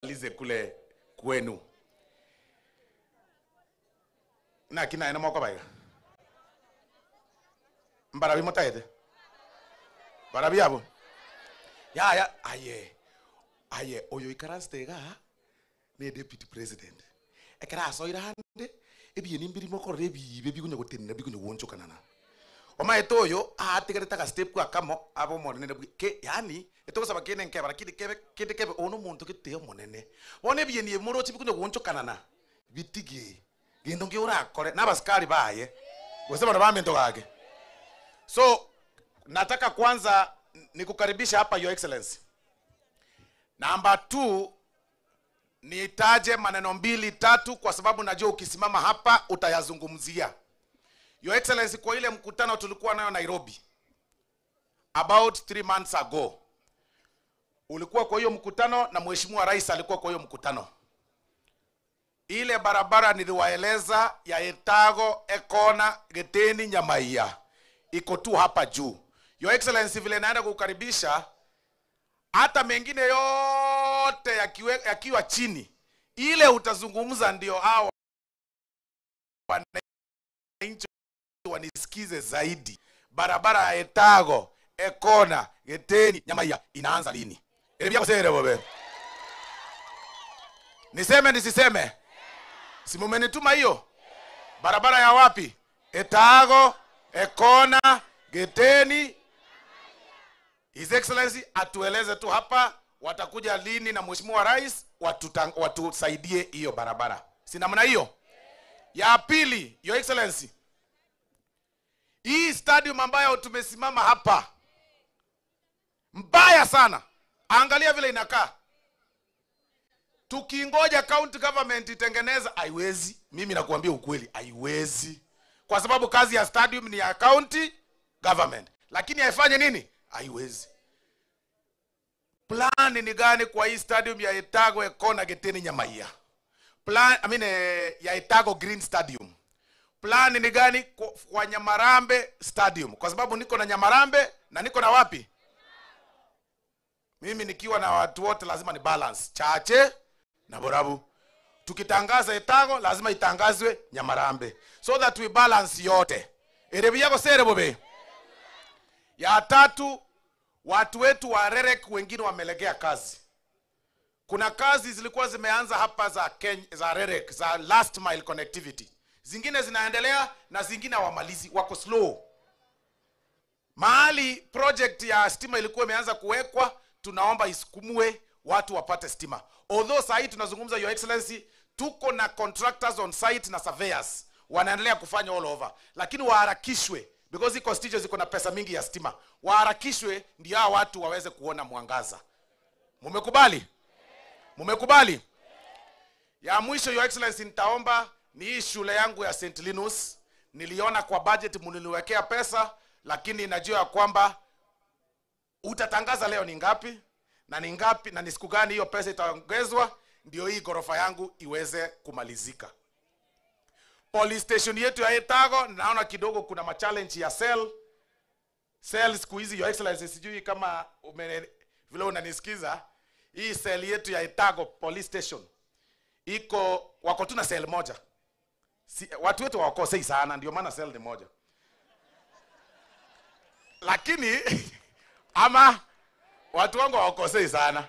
Lize kule kwenu. Na kina ena moko baiga. Mbarabi motaete. Barabi abo. Ya ya aye. Aye oyo ikaranste ga ne deputy president. Ekera soira hande ebiye nimbiri moko rebi bebi kunya gotenna bi kunya wonchokanana. Omaete oyo atigereta ka step kwa kamo abo monene ke yani etogosaba kene nkeba lakini kebe kende kebe ono muntu kete monene. Bone biye ni morochi bikunya wonchokanana. Bitigi gendo ngi urakore n'abasikari baye. Gosema nabambe ntogage. So nataka kwanza nikukaribisha hapa Your Excellency. Number 2, nitaje maneno 2 3 kwa sababu najua ukisimama hapa utayazungumzia. Your Excellency, kwa ile mkutano tulikuwa nayo Nairobi about 3 months ago, ulikuwa kwa hiyo mkutano na Mheshimiwa Rais alikuwa kwa hiyo mkutano. Ile barabara niliwaeleza ya Etago, Ekona, Geteni, Nyamaiya iko tu hapa juu. Your Excellency, vile naenda kukukaribisha, hata mengine yote yakiwa chini, ile utazungumza ndio hao wananchi wanisikize zaidi. Barabara ya Etago, Ekona, Geteni, Nyamaiya inaanza lini? Niseme nisiseme? Si mumenituma hiyo? Barabara ya wapi? Etago, Ekona, Geteni. His Excellency atueleze tu hapa watakuja lini na Mheshimiwa Rais watusaidie hiyo barabara. Si namna hiyo? Ya pili, Your Excellency, hii stadium ambayo tumesimama hapa mbaya sana. Angalia vile inakaa. Tukingoja county government itengeneza, haiwezi. Mimi nakuambia ukweli, haiwezi. Kwa sababu kazi ya stadium ni ya county government. Lakini haifanye nini? Haiwezi. Plan ni gani kwa hii stadium ya Etago, Ekona, Geteni, Nyamaiya? Plan, ya Etago Green Stadium. Plan ni gani kwa Nyamarambe Stadium? Kwa sababu niko na Nyamarambe na niko na wapi? Mimi nikiwa na watu wote lazima ni balance. Chache na Borabu. Tukitangaza Etago lazima itangazwe Nyamarambe, so that we balance yote. Erebi yako sere bobe. Ya tatu, watu wetu wa REREC wengine wamelegea kazi. Kuna kazi zilikuwa zimeanza hapa za Kenya, za REREC, za last mile connectivity. Zingine zinaendelea na zingine hawamalizi, wako slow. Mahali project ya stima ilikuwa imeanza kuwekwa, tunaomba isukumwe watu wapate stima. Although saa hii tunazungumza, Your Excellency, tuko na contractors on site na surveyors wanaendelea kufanya all over, lakini waharakishwe because hii constituency iko na pesa mingi ya stima. Waharakishwe ndio hao watu waweze kuona mwangaza. Mumekubali? Mumekubali? Ya mwisho, Your Excellency, nitaomba ni hii shule yangu ya St. Linus. Niliona kwa budget mliniwekea pesa, lakini najua kwamba utatangaza leo ni ngapi na ni ngapi na ni siku gani hiyo pesa itaongezwa ndio hii gorofa yangu iweze kumalizika. Police station yetu ya Etago naona kidogo kuna ma challenge ya cell. Cell siku hizi, Your Excellency, sijui kama vile unanisikiza, hii cell yetu ya Etago police station iko, wako tu na cell moja. Si, watu wetu hawakosei sana ndio maana cell ni moja. Lakini ama watu wangu hawakosei sana.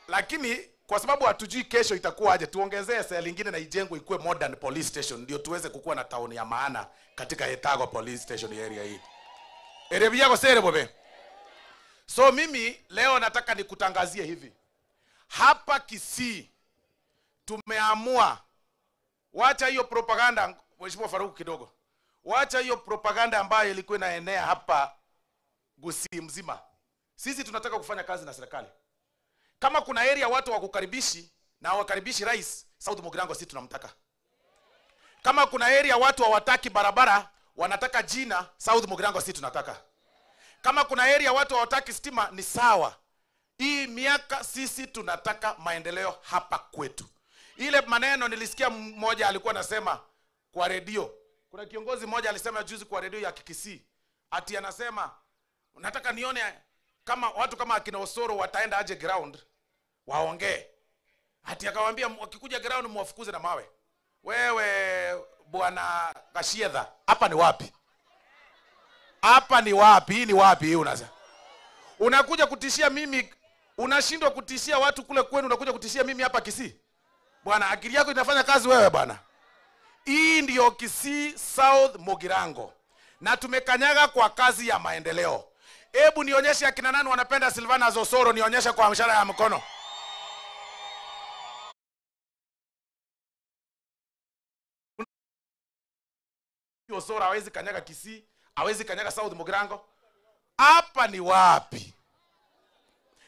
Lakini kwa sababu hatujui kesho itakuwa aje, tuongezee cell nyingine na ijengwe ikuwe modern police station ndio tuweze kukua na town ya maana katika Etago police station area hii. Erebi yako sere bobe. So mimi leo nataka nikutangazie hivi. Hapa Kisii tumeamua, wacha hiyo propaganda, Mheshimiwa Faruku kidogo. Wacha hiyo propaganda ambayo ilikuwa inaenea hapa Gusii mzima. Sisi tunataka kufanya kazi na serikali. Kama kuna area watu wakukaribishi na wakaribishi rais, South Mugirango sisi tunamtaka. Kama kuna area watu hawataki barabara, wanataka jina, South Mugirango sisi tunataka. Kama kuna area watu hawataki stima, ni sawa. Hii miaka sisi tunataka maendeleo hapa kwetu. Ile maneno nilisikia mmoja alikuwa anasema kwa redio. Kuna kiongozi mmoja alisema juzi kwa redio ya Kikisii, ati anasema nataka nione kama watu kama akina Osoro wataenda aje ground waongee. Ati akawaambia wakikuja ground mwafukuze na mawe. Wewe bwana Kashiedha, hapa ni wapi? Hapa ni wapi? Hii ni wapi hii unasema? Unakuja kutishia mimi, unashindwa kutishia watu kule kwenu, unakuja kutishia mimi hapa Kisii. Bwana, akili yako inafanya kazi wewe bwana. Hii ndio Kisii South Mugirango. Na tumekanyaga kwa kazi ya maendeleo. Hebu nionyeshe akina nani wanapenda Silvanus Osoro, nionyeshe kwa mshahara ya mkono. Osoro hawezi kanyaga Kisii, hawezi kanyaga South Mugirango. Hapa ni wapi?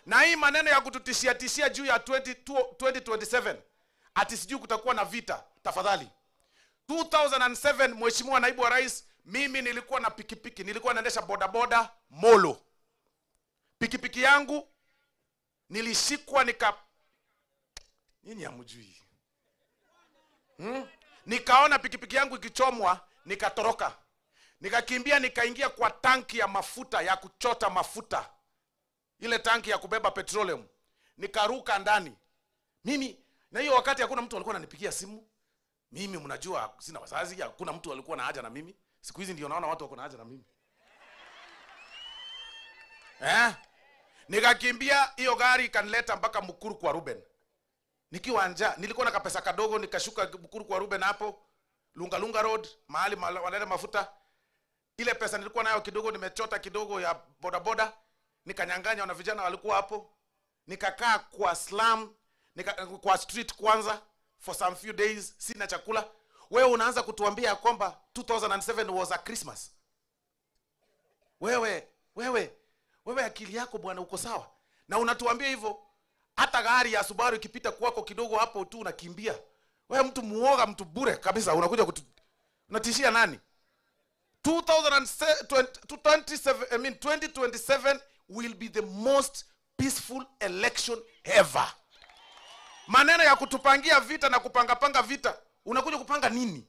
Na hii maneno ya kututishia tishia juu ya 2027 ati sijui kutakuwa na vita, tafadhali. 2007 Mheshimiwa Naibu wa Rais, mimi nilikuwa na pikipiki, nilikuwa naendesha bodaboda Molo. Pikipiki yangu nilishikwa nika nini hamjui. Nikaona pikipiki yangu ikichomwa, nikatoroka. Nikakimbia nikaingia kwa tanki ya mafuta ya kuchota mafuta. Ile tanki ya kubeba petroleum. Nikaruka ndani. Mimi na hiyo wakati hakuna mtu alikuwa ananipigia simu. Mimi mnajua sina wazazi, hakuna mtu alikuwa na haja na mimi. Siku hizi ndio naona watu wako na haja na mimi. Nikakimbia hiyo gari ikanileta mpaka Mukuru kwa Ruben. Nikiwa njaa, nilikuwa na kapesa kadogo, nikashuka Mukuru kwa Ruben hapo, Lunga Lunga Road, mahali wanaleta mafuta. Ile pesa nilikuwa nayo kidogo, nimechota kidogo ya bodaboda, nikanyang'anya na vijana walikuwa hapo. Nikakaa kwa slum, kwa street kwanza for some few days, sina chakula. Wewe unaanza kutuambia kwamba 2007 was a Christmas. Wewe akili yako bwana uko sawa? Na unatuambia hivyo, hata gari ya Subaru ikipita kwako kidogo hapo tu unakimbia. Wewe mtu muoga, mtu bure kabisa, unakuja unatishia nani? 2027 will be the most peaceful election ever. Maneno ya kutupangia vita na kupanga vita, unakuja kupanga nini?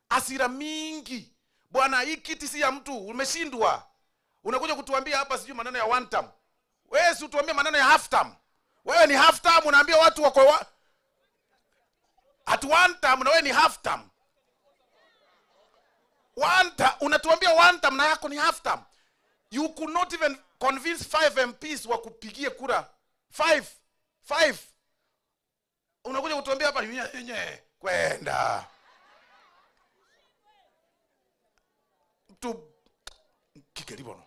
Hasira mingi. Bwana, hii kiti si ya mtu, umeshindwa. Unakuja kutuambia hapa sijui maneno ya one term. Wewe si utuambie maneno ya half term. Wewe ni half term, unaambia watu wako at one term na wewe ni half term. One term, unatuambia one term na yako ni half term. You could not even convince 5 MPs wa kupigie kura. 5. Unakuja kutuambia hapa yenye kwenda. Tu kikeribono.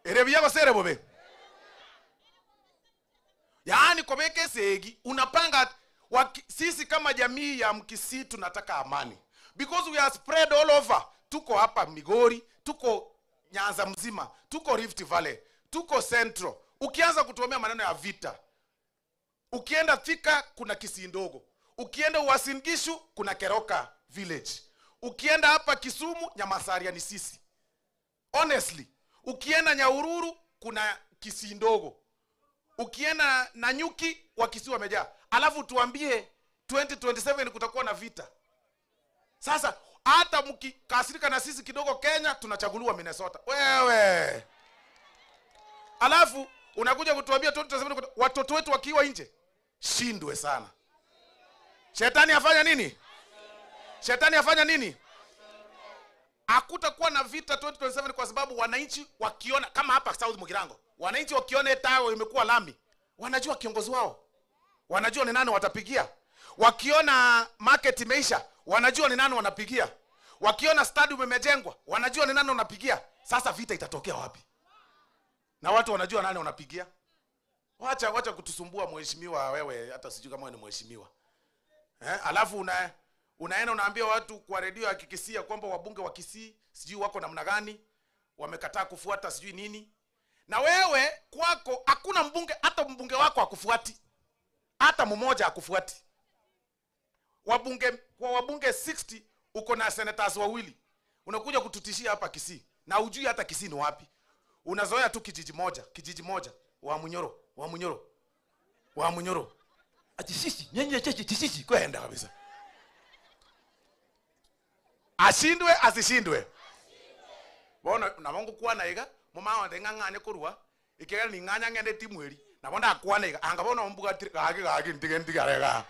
Erebia basere bobe. Yaani kobeke segi unapanga sisi kama jamii ya Mkisii tunataka amani. Because we are spread all over. Tuko hapa Migori, tuko Nyanza mzima, tuko Rift Valley, tuko Central. Ukianza kutuomea maneno ya vita, ukienda Thika kuna Kisii ndogo, ukienda Uasin Gishu kuna Keroka village, ukienda hapa Kisumu Nyamasaria ni sisi. Honestly, ukienda Nyahururu kuna Kisii ndogo, ukienda Nanyuki wa Kisii wamejaa. Alafu tuambie 2027 kutakuwa na vita. Sasa hata mkikasirika na sisi kidogo Kenya tunachaguliwa Minnesota. Wewe. Alafu unakuja kutuambia 2027 watoto wetu wakiwa nje. Shindwe sana. Shetani afanya nini? Shetani afanya nini? Hakutakuwa na vita 2027 kwa sababu wananchi wakiona kama hapa South Mugirango, wananchi wakiona tao imekuwa lami, wanajua kiongozi wao. Wanajua ni nani watapigia. Wakiona market imeisha, wanajua ni nani wanapigia. Wakiona stadium imejengwa, wanajua ni nani wanapigia. Sasa vita itatokea wapi? Na watu wanajua nani wanapigia. Wacha kutusumbua mheshimiwa wewe, hata sijui kama wewe ni mheshimiwa. Alafu unaenda unaambia watu kwa redio ya Kikisii kwamba wabunge wa Kisii sijui wako namna gani, wamekataa kufuata sijui nini. Na wewe kwako hakuna mbunge, hata mbunge wako hakufuati. Hata mmoja hakufuati. Wabunge kwa wabunge 60 uko na senators wawili. Unakuja kututishia hapa Kisii na hujui hata Kisii ni wapi. Unazoea tu kijiji moja, wa Munyoro, wa Munyoro. Wa Munyoro. Ati sisi, nyenye cheche sisi kwenda kabisa. Ashindwe asishindwe. Bona na Mungu kuwa naiga, mama wande ngangane korwa, ikega ni nganya ngende timweri. Nabo ndakwana iga anga bono mbugatire gaki gaki ntige ntige arega.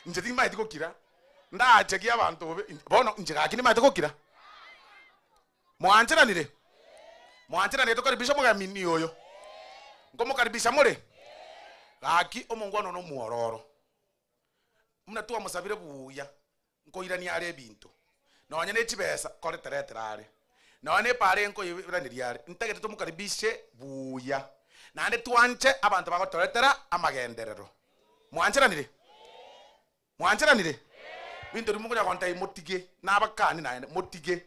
Nche timaeti gokira. Ndachekia abantu bono nche gaki nimaete gokira. Mwancheranire. Mwancheranire tokaribisha mugamini oyo. Nkomukaribisha more. Gaki omongwana no muororo. Muna tuwa musabire buya. Nkoirania are bintu. Nonye ne chibesa koretereterare. Nonye pare nkoiraniria are. Ntagete tomukaribishe buya. Nande tuanche abantu bagotoretera amagenderero. Mwancheranire. Mwancheranire. Bintu rimukonya konta motige nabakani naende motige.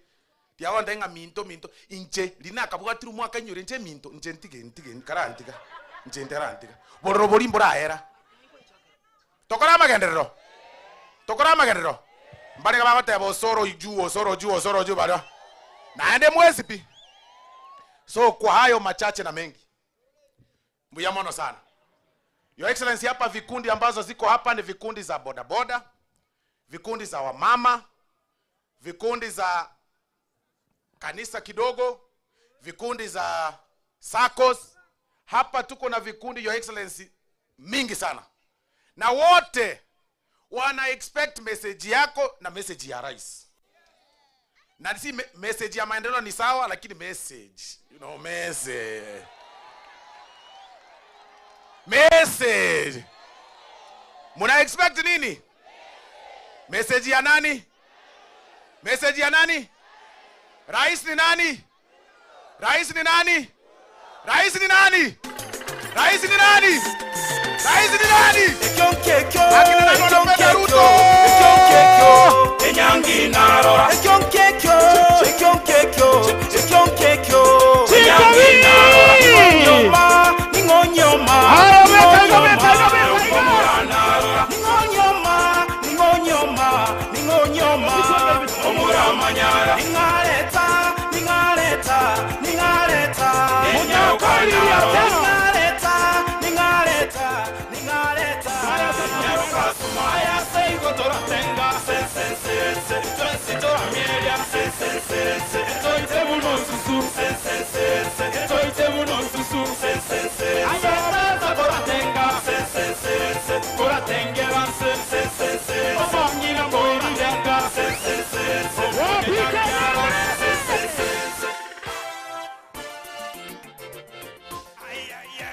Tiagonta nga minto minto inche rinakabwatira mwaka nyure nche minto nche ntige ntige karantiga. Nche nterantiga. Bororo borimbora era. Tokora amagenderero. Tokora amagenderero. Mbare bagoteba osoro juu osoro juu osoro juu bado. Naende mwezi pi. So kwa hayo machache na mengi. Mbuya mono sana. Your Excellency, hapa vikundi ambazo ziko hapa ni vikundi za bodaboda, vikundi za wamama, vikundi za kanisa kidogo, vikundi za SACCOS. Hapa tuko na vikundi, Your Excellency, mingi sana. Na wote wana expect message yako na message ya rais. Na si message ya maendeleo ni sawa, lakini message, you know, message. Message. Muna expect nini? Message ya nani? Message ya nani? Rais ni nani? Rais ni nani? Rais ni nani? Rais ni nani? Rais ni nani? Akina nani wanapenda Ruto?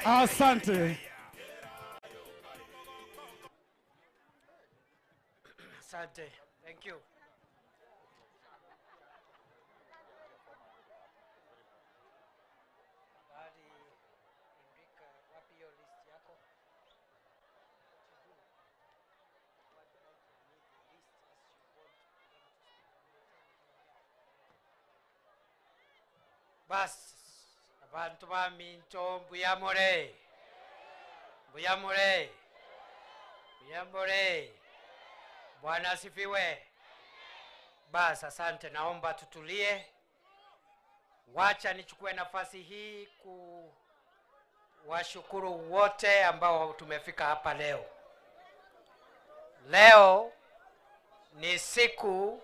Asante. Asante. Thank you. Bas, abantu ba minto mbuyamore. Mbuyamore. Mbuyamore. Bwana asifiwe. Bas, asante, naomba tutulie. Wacha nichukue nafasi hii kuwashukuru wote ambao tumefika hapa leo. Leo ni siku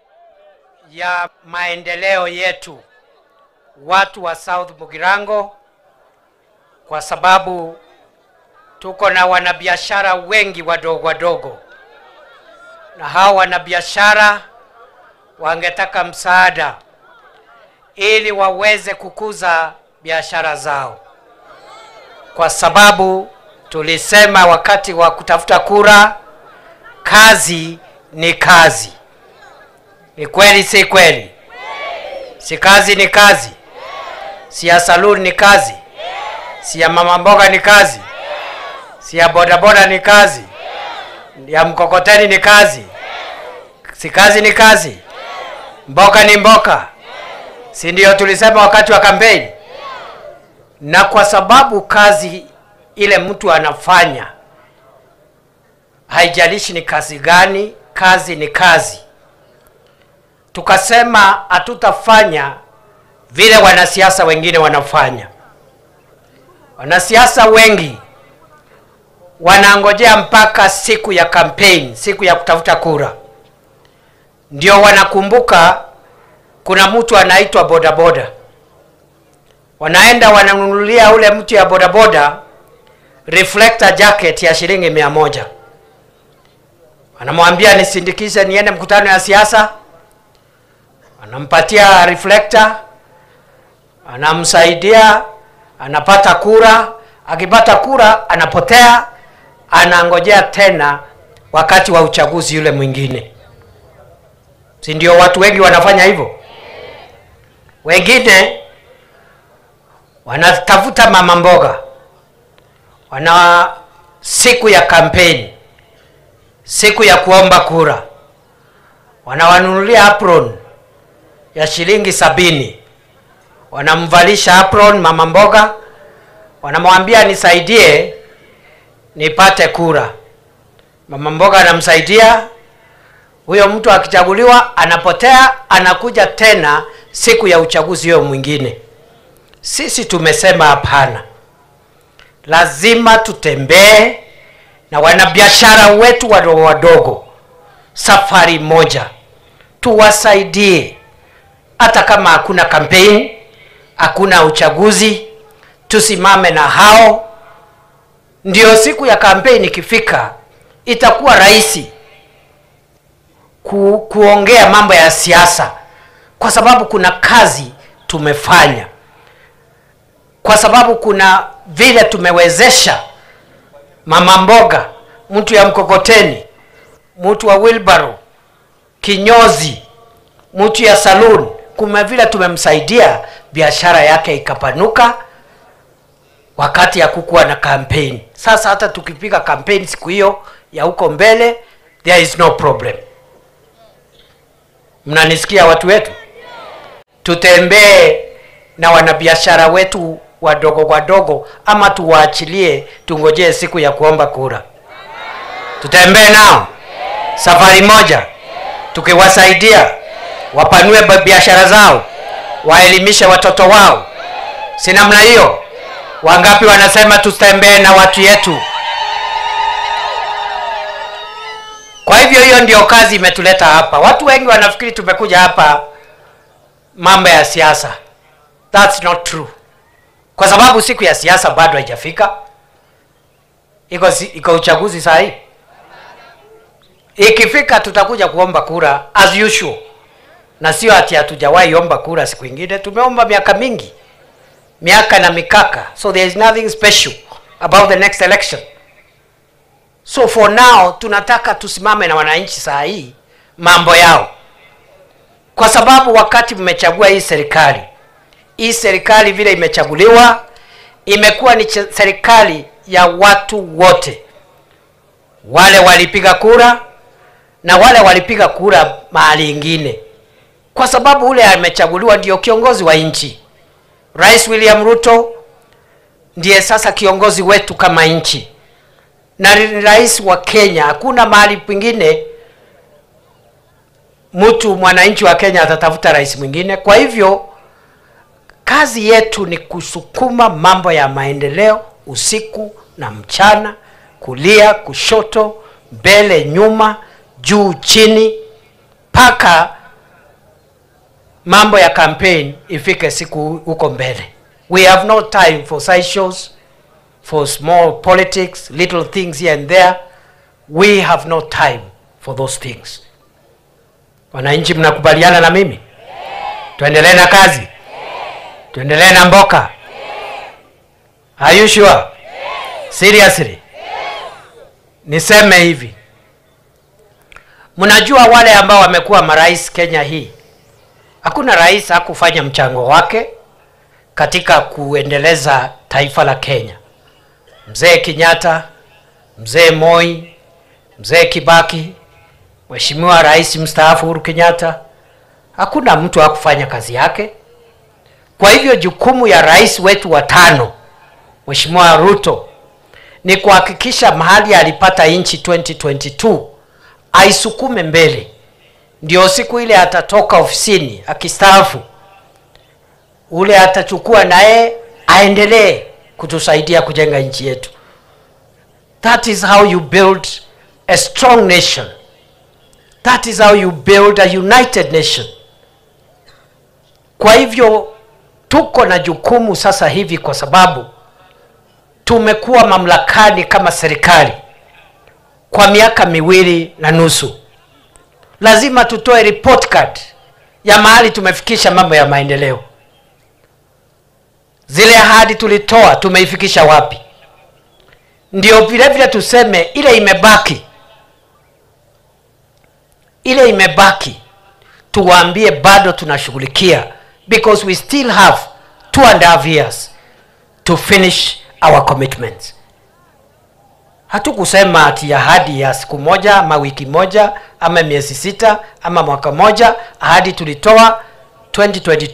ya maendeleo yetu watu wa South Mugirango, kwa sababu tuko na wanabiashara wengi wadogo wadogo, na hao wanabiashara wangetaka msaada ili waweze kukuza biashara zao, kwa sababu tulisema wakati wa kutafuta kura, kazi ni kazi. Ni kweli si kweli? Si kazi ni kazi? Si ya saloon ni kazi? Si ya mama mboga ni kazi? Si ya bodaboda ni kazi? Ya mkokoteni ni kazi? Si kazi ni kazi? Mboka ni mboka? Si ndio tulisema wakati wa kampeni? Na kwa sababu kazi ile mtu anafanya, haijalishi ni kazi gani, kazi ni kazi. Tukasema hatutafanya vile wanasiasa wengine wanafanya. Wanasiasa wengi wanangojea mpaka siku ya campaign, siku ya kutafuta kura, ndio wanakumbuka kuna mtu anaitwa bodaboda. Wanaenda wananunulia ule mtu ya bodaboda reflector jacket ya shilingi 100. Anamwambia nisindikishe niende mkutano ya siasa. Anampatia reflector, anamsaidia, anapata kura. Akipata kura anapotea, anangojea tena wakati wa uchaguzi yule mwingine. Si ndio watu wengi wanafanya hivyo? Wengine wanatafuta mama mboga, wana siku ya kampeni, siku ya kuomba kura, wanawanunulia apron ya shilingi 70. Wanamvalisha apron mama mboga, wanamwambia nisaidie nipate kura. Mama mboga anamsaidia. Huyo mtu akichaguliwa anapotea, anakuja tena siku ya uchaguzi huyo mwingine. Sisi tumesema hapana. Lazima tutembee na wanabiashara wetu wadogo wadogo safari moja, tuwasaidie. Hata kama hakuna campaign, hakuna uchaguzi, tusimame na hao. Ndio siku ya campaign ikifika itakuwa rahisi kuongea mambo ya siasa, kwa sababu kuna kazi tumefanya, kwa sababu kuna vile tumewezesha mama mboga, mtu ya mkokoteni, mtu wa wheelbarrow, kinyozi, mtu ya saloon. Kuna vile tumemsaidia biashara yake ikapanuka wakati ya kukuwa na campaign. Sasa hata tukipiga campaign siku hiyo ya huko mbele, there is no problem. Mnanisikia watu wetu? Tutembee na wanabiashara wetu wadogo wadogo, ama tuwaachilie tungojee siku ya kuomba kura? Tutembee nao safari moja, tukiwasaidia wapanue biashara zao, waelimishe watoto wao. Si namna hiyo? Wangapi wanasema tutembee na watu yetu? Kwa hivyo hiyo ndio kazi imetuleta hapa. Watu wengi wanafikiri tumekuja hapa mambo ya siasa. That's not true. Kwa sababu siku ya siasa bado haijafika. Iko uchaguzi saa hii. Ikifika tutakuja kuomba kura as usual. Na sio ati hatujawahi omba kura siku nyingine. Tumeomba miaka mingi, miaka na mikaka. So there is nothing special about the next election. So for now tunataka tusimame na wananchi saa hii mambo yao. Kwa sababu wakati mmechagua hii serikali, hii serikali vile imechaguliwa imekuwa ni serikali ya watu wote. Wale walipiga kura na wale walipiga kura mahali ingine. Kwa sababu ule amechaguliwa ndio kiongozi wa nchi. Rais William Ruto ndiye sasa kiongozi wetu kama nchi. Na rais wa Kenya, hakuna mahali pengine mtu mwananchi wa Kenya atatafuta rais mwingine. Kwa hivyo kazi yetu ni kusukuma mambo ya maendeleo usiku na mchana, kulia, kushoto, mbele, nyuma, juu, chini, paka mambo ya campaign ifike siku huko mbele. We have no time for sideshows, for small politics, little things here and there. We have no time for those things. Wananchi, mnakubaliana na mimi? Tuendelee na kazi? Tuendelee na mboka? Are you sure? Seriously? Niseme hivi. Mnajua wale ambao wamekuwa marais Kenya hii, hakuna rais hakufanya mchango wake katika kuendeleza taifa la Kenya. Mzee Kenyatta, Mzee Moi, Mzee Kibaki, Mheshimiwa Rais Mstaafu Uhuru Kenyatta, hakuna mtu hakufanya kazi yake. Kwa hivyo jukumu ya rais wetu wa 5, Mheshimiwa Ruto, ni kuhakikisha mahali alipata nchi 2022 aisukume mbele. Ndio siku ile atatoka ofisini akistaafu, ule atachukua naye aendelee kutusaidia kujenga nchi yetu. That is how you build a strong nation. That is how you build a united nation. Kwa hivyo tuko na jukumu sasa hivi, kwa sababu Tumekuwa mamlakani kama serikali kwa miaka 2.5. Lazima tutoe report card ya mahali tumefikisha mambo ya maendeleo. Zile ahadi tulitoa tumeifikisha wapi? Ndio vile vile tuseme ile imebaki. Ile imebaki tuwaambie bado tunashughulikia, because we still have 2.5 years to finish our commitments. Hatukusema ati ahadi ya siku moja ama wiki moja ama miezi 6 ama mwaka moja. Ahadi tulitoa 2022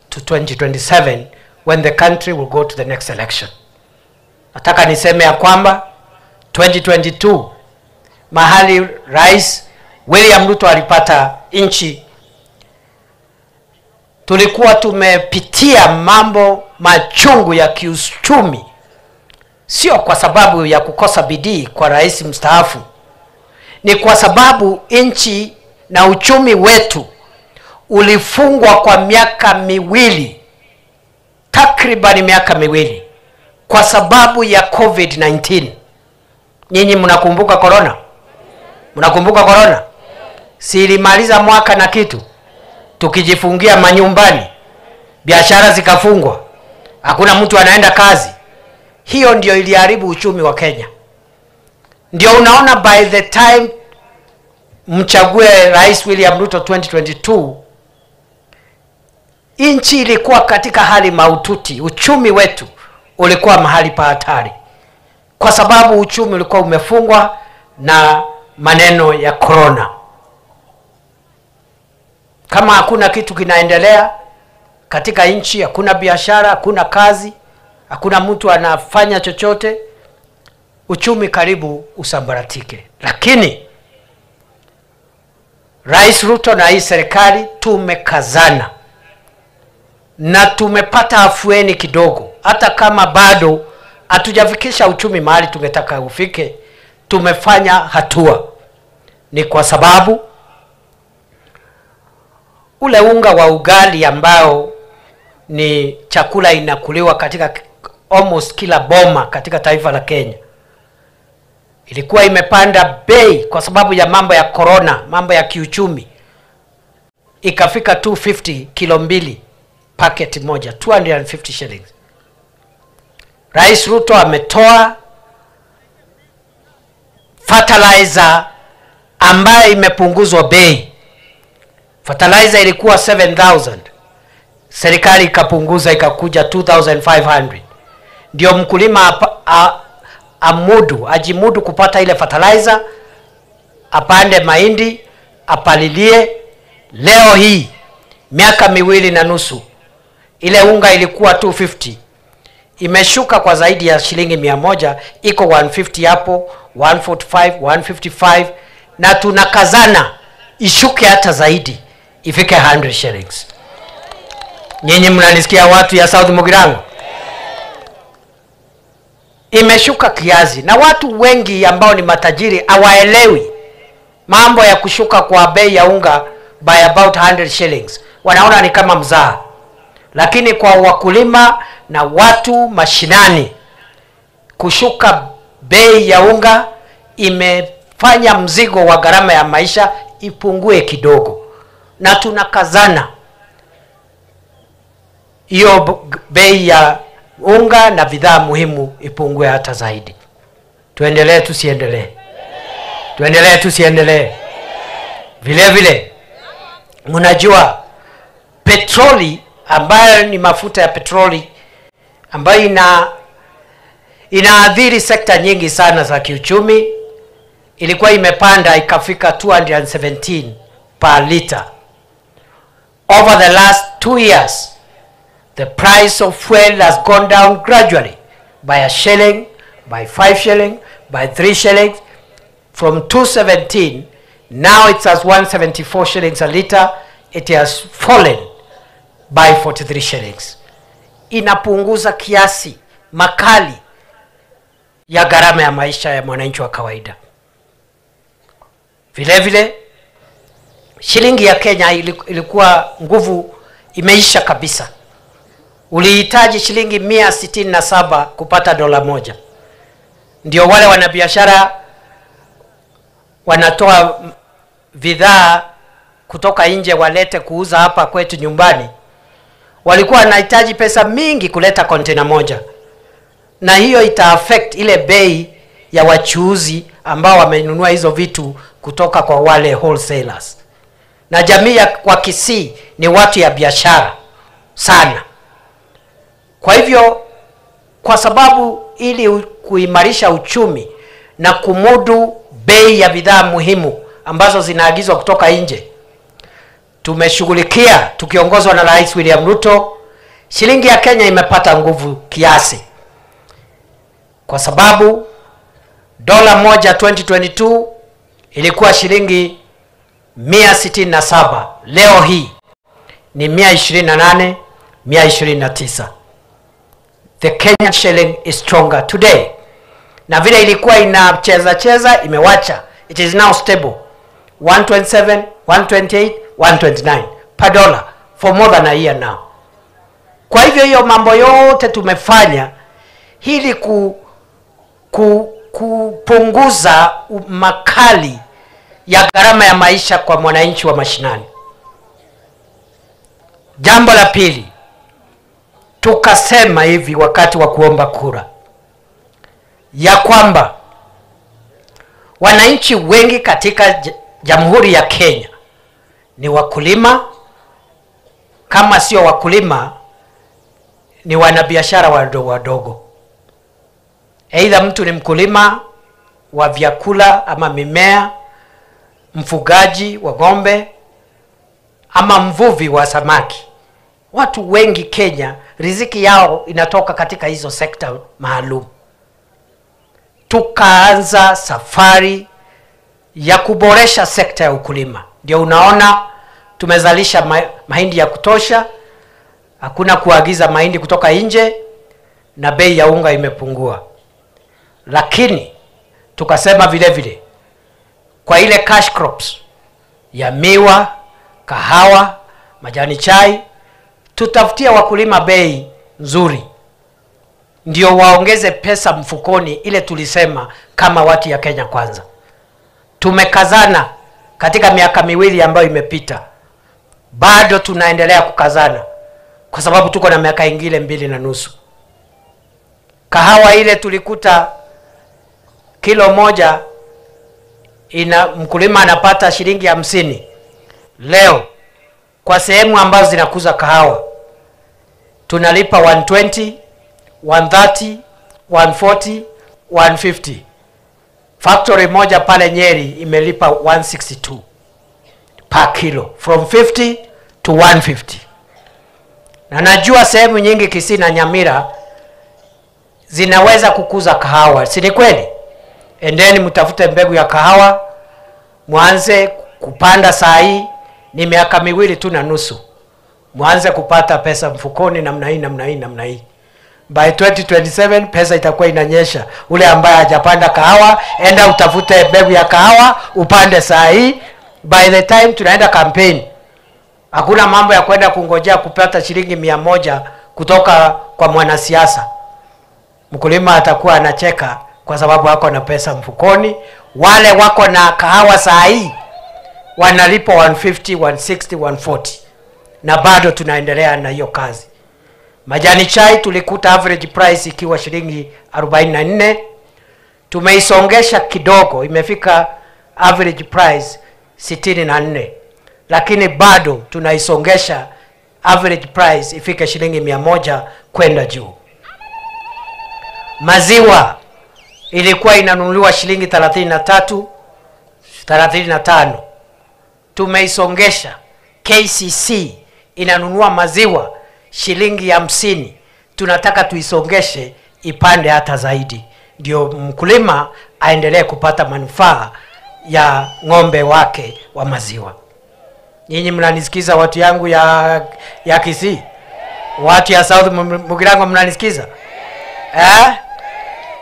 to 2027 when the country will go to the next election. Nataka niseme ya kwamba 2022 mahali Rais William Ruto alipata nchi, tulikuwa tumepitia mambo machungu ya kiuchumi, sio kwa sababu ya kukosa bidii kwa rais mstaafu, ni kwa sababu nchi na uchumi wetu ulifungwa kwa miaka miwili, takriban miaka 2, kwa sababu ya COVID-19. Nyinyi mnakumbuka corona? Mnakumbuka corona? Si ilimaliza mwaka na kitu, tukijifungia manyumbani, biashara zikafungwa, hakuna mtu anaenda kazi. Hiyo ndio iliharibu uchumi wa Kenya. Ndio unaona by the time mchague Rais William Ruto 2022, nchi ilikuwa katika hali mahututi. Uchumi wetu ulikuwa mahali pa hatari, kwa sababu uchumi ulikuwa umefungwa na maneno ya corona. Kama hakuna kitu kinaendelea katika nchi, hakuna biashara, hakuna kazi, hakuna mtu anafanya chochote, uchumi karibu usambaratike. Lakini Rais Ruto na hii serikali tumekazana na tumepata afueni kidogo. Hata kama bado hatujafikisha uchumi mahali tungetaka ufike, tumefanya hatua. Ni kwa sababu ule unga wa ugali ambao ni chakula inakuliwa katika almost kila boma katika taifa la Kenya, ilikuwa imepanda bei kwa sababu ya mambo ya corona, mambo ya kiuchumi. Ikafika 250 kilo 2 packet moja, 250 shillings. Rais Ruto ametoa fertilizer ambayo imepunguzwa bei. Fertilizer ilikuwa 7,000. Serikali ikapunguza ikakuja 2,500. Ndio mkulima amudu, ajimudu kupata ile fertilizer, apande mahindi, apalilie. Leo hii miaka 2.5, ile unga ilikuwa 250, imeshuka kwa zaidi ya shilingi 100, iko 150 hapo, 145, 155, na tunakazana ishuke hata zaidi, ifike 100 shillings. Nyinyi mnanisikia watu ya South Mugirango? Imeshuka kiasi, na watu wengi ambao ni matajiri hawaelewi mambo ya kushuka kwa bei ya unga by about 100 shillings. Wanaona ni kama mzaha. Lakini kwa wakulima na watu mashinani, kushuka bei ya unga imefanya mzigo wa gharama ya maisha ipungue kidogo. Na tunakazana hiyo bei ya unga na bidhaa muhimu ipungue hata zaidi. Tuendelee tusiendelee? Tuendelee tusiendelee? Vile vile mnajua petroli ambayo ni mafuta ya petroli ambayo inaathiri sekta nyingi sana za kiuchumi, ilikuwa imepanda ikafika 217 per liter. Over the last 2 years, the price of fuel has gone down gradually by a shilling, by 5 shillings, by 3 shillings. From 217, now it's as 174 shillings a liter. It has fallen by 43 shillings. Inapunguza kiasi makali ya gharama ya maisha ya mwananchi wa kawaida. Vile vile shilingi ya Kenya ilikuwa nguvu imeisha kabisa. Ulihitaji shilingi 167 kupata dola moja. Ndio wale wanabiashara wanatoa bidhaa kutoka nje walete kuuza hapa kwetu nyumbani, walikuwa wanahitaji pesa mingi kuleta container moja, na hiyo ita affect ile bei ya wachuuzi ambao wamenunua hizo vitu kutoka kwa wale wholesalers. Na jamii ya kwa Kisii ni watu ya biashara sana. Kwa hivyo, kwa sababu ili kuimarisha uchumi na kumudu bei ya bidhaa muhimu ambazo zinaagizwa kutoka nje, tumeshughulikia tukiongozwa na Rais William Ruto. Shilingi ya Kenya imepata nguvu kiasi, kwa sababu dola moja 2022 ilikuwa shilingi 167, leo hii ni 128, 129. The Kenyan shilling is stronger today. Na vile ilikuwa inacheza cheza imewacha. It is now stable. 127, 128, 129 per dollar for more than a year now. Kwa hivyo hiyo mambo yote tumefanya ili kupunguza makali ya gharama ya maisha kwa mwananchi wa mashinani. Jambo la pili, tukasema hivi wakati wa kuomba kura ya kwamba wananchi wengi katika Jamhuri ya Kenya ni wakulima, kama sio wakulima ni wanabiashara wadogo wadogo. Aidha mtu ni mkulima wa vyakula ama mimea, mfugaji wa ng'ombe ama mvuvi wa samaki. Watu wengi Kenya riziki yao inatoka katika hizo sekta maalum. Tukaanza safari ya kuboresha sekta ya ukulima. Ndio unaona tumezalisha mahindi ya kutosha, hakuna kuagiza mahindi kutoka nje, na bei ya unga imepungua. Lakini tukasema vile vile kwa ile cash crops ya miwa, kahawa, majani chai, tutafutia wakulima bei nzuri ndio waongeze pesa mfukoni. Ile tulisema kama watu ya Kenya Kwanza. Tumekazana katika miaka miwili ambayo imepita, bado tunaendelea kukazana kwa sababu tuko na miaka ingine 2.5. Kahawa ile tulikuta kilo moja ina mkulima anapata shilingi 50. Leo kwa sehemu ambazo zinakuza kahawa tunalipa 120, 130, 140, 150. Factory moja pale Nyeri imelipa 162 per kilo, from 50 to 150. Na najua sehemu nyingi Kisii na Nyamira zinaweza kukuza kahawa, si ni kweli? Endeni mtafute mbegu ya kahawa, mwanze kupanda saa hii, ni miaka 2.5. Mwanze kupata pesa mfukoni namna hii, namna hii, namna hii. By 2027 pesa itakuwa inanyesha. Ule ambaye hajapanda kahawa, enda utafute mbegu ya kahawa, upande saa hii. By the time tunaenda campaign, hakuna mambo ya kwenda kungojea kupata shilingi 100 kutoka kwa mwanasiasa. Mkulima atakuwa anacheka kwa sababu wako na pesa mfukoni. Wale wako na kahawa saa hii wanalipa 150, 160, 140. Na bado tunaendelea na hiyo kazi. Majani chai tulikuta average price ikiwa shilingi 44. Tumeisongesha kidogo, imefika average price 64. Lakini bado tunaisongesha average price ifike shilingi 100 kwenda juu. Maziwa ilikuwa inanunuliwa shilingi 33, 35. Tumeisongesha. KCC inanunua maziwa shilingi 50. Tunataka tuisongeshe ipande hata zaidi, ndio mkulima aendelee kupata manufaa ya ng'ombe wake wa maziwa. Nyinyi mnanisikiza watu yangu ya Kisii? Watu ya South Mugirango mnanisikiza? Eh?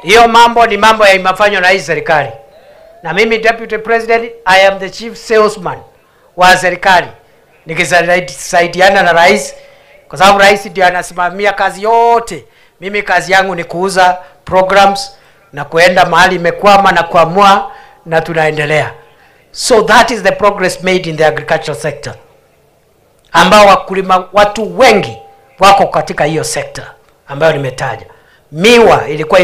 Hiyo mambo ni mambo ya imefanywa na hii serikali. Na mimi Deputy President, I am the chief salesman wa serikali. Nikisaidiana na rais kwa sababu rais ndiye anasimamia kazi yote. Mimi kazi yangu ni kuuza programs na kuenda mahali imekwama na kuamua, na tunaendelea. So that is the progress made in the agricultural sector, ambao wakulima, watu wengi wako katika hiyo sekta ambayo nimetaja. Miwa ilikuwa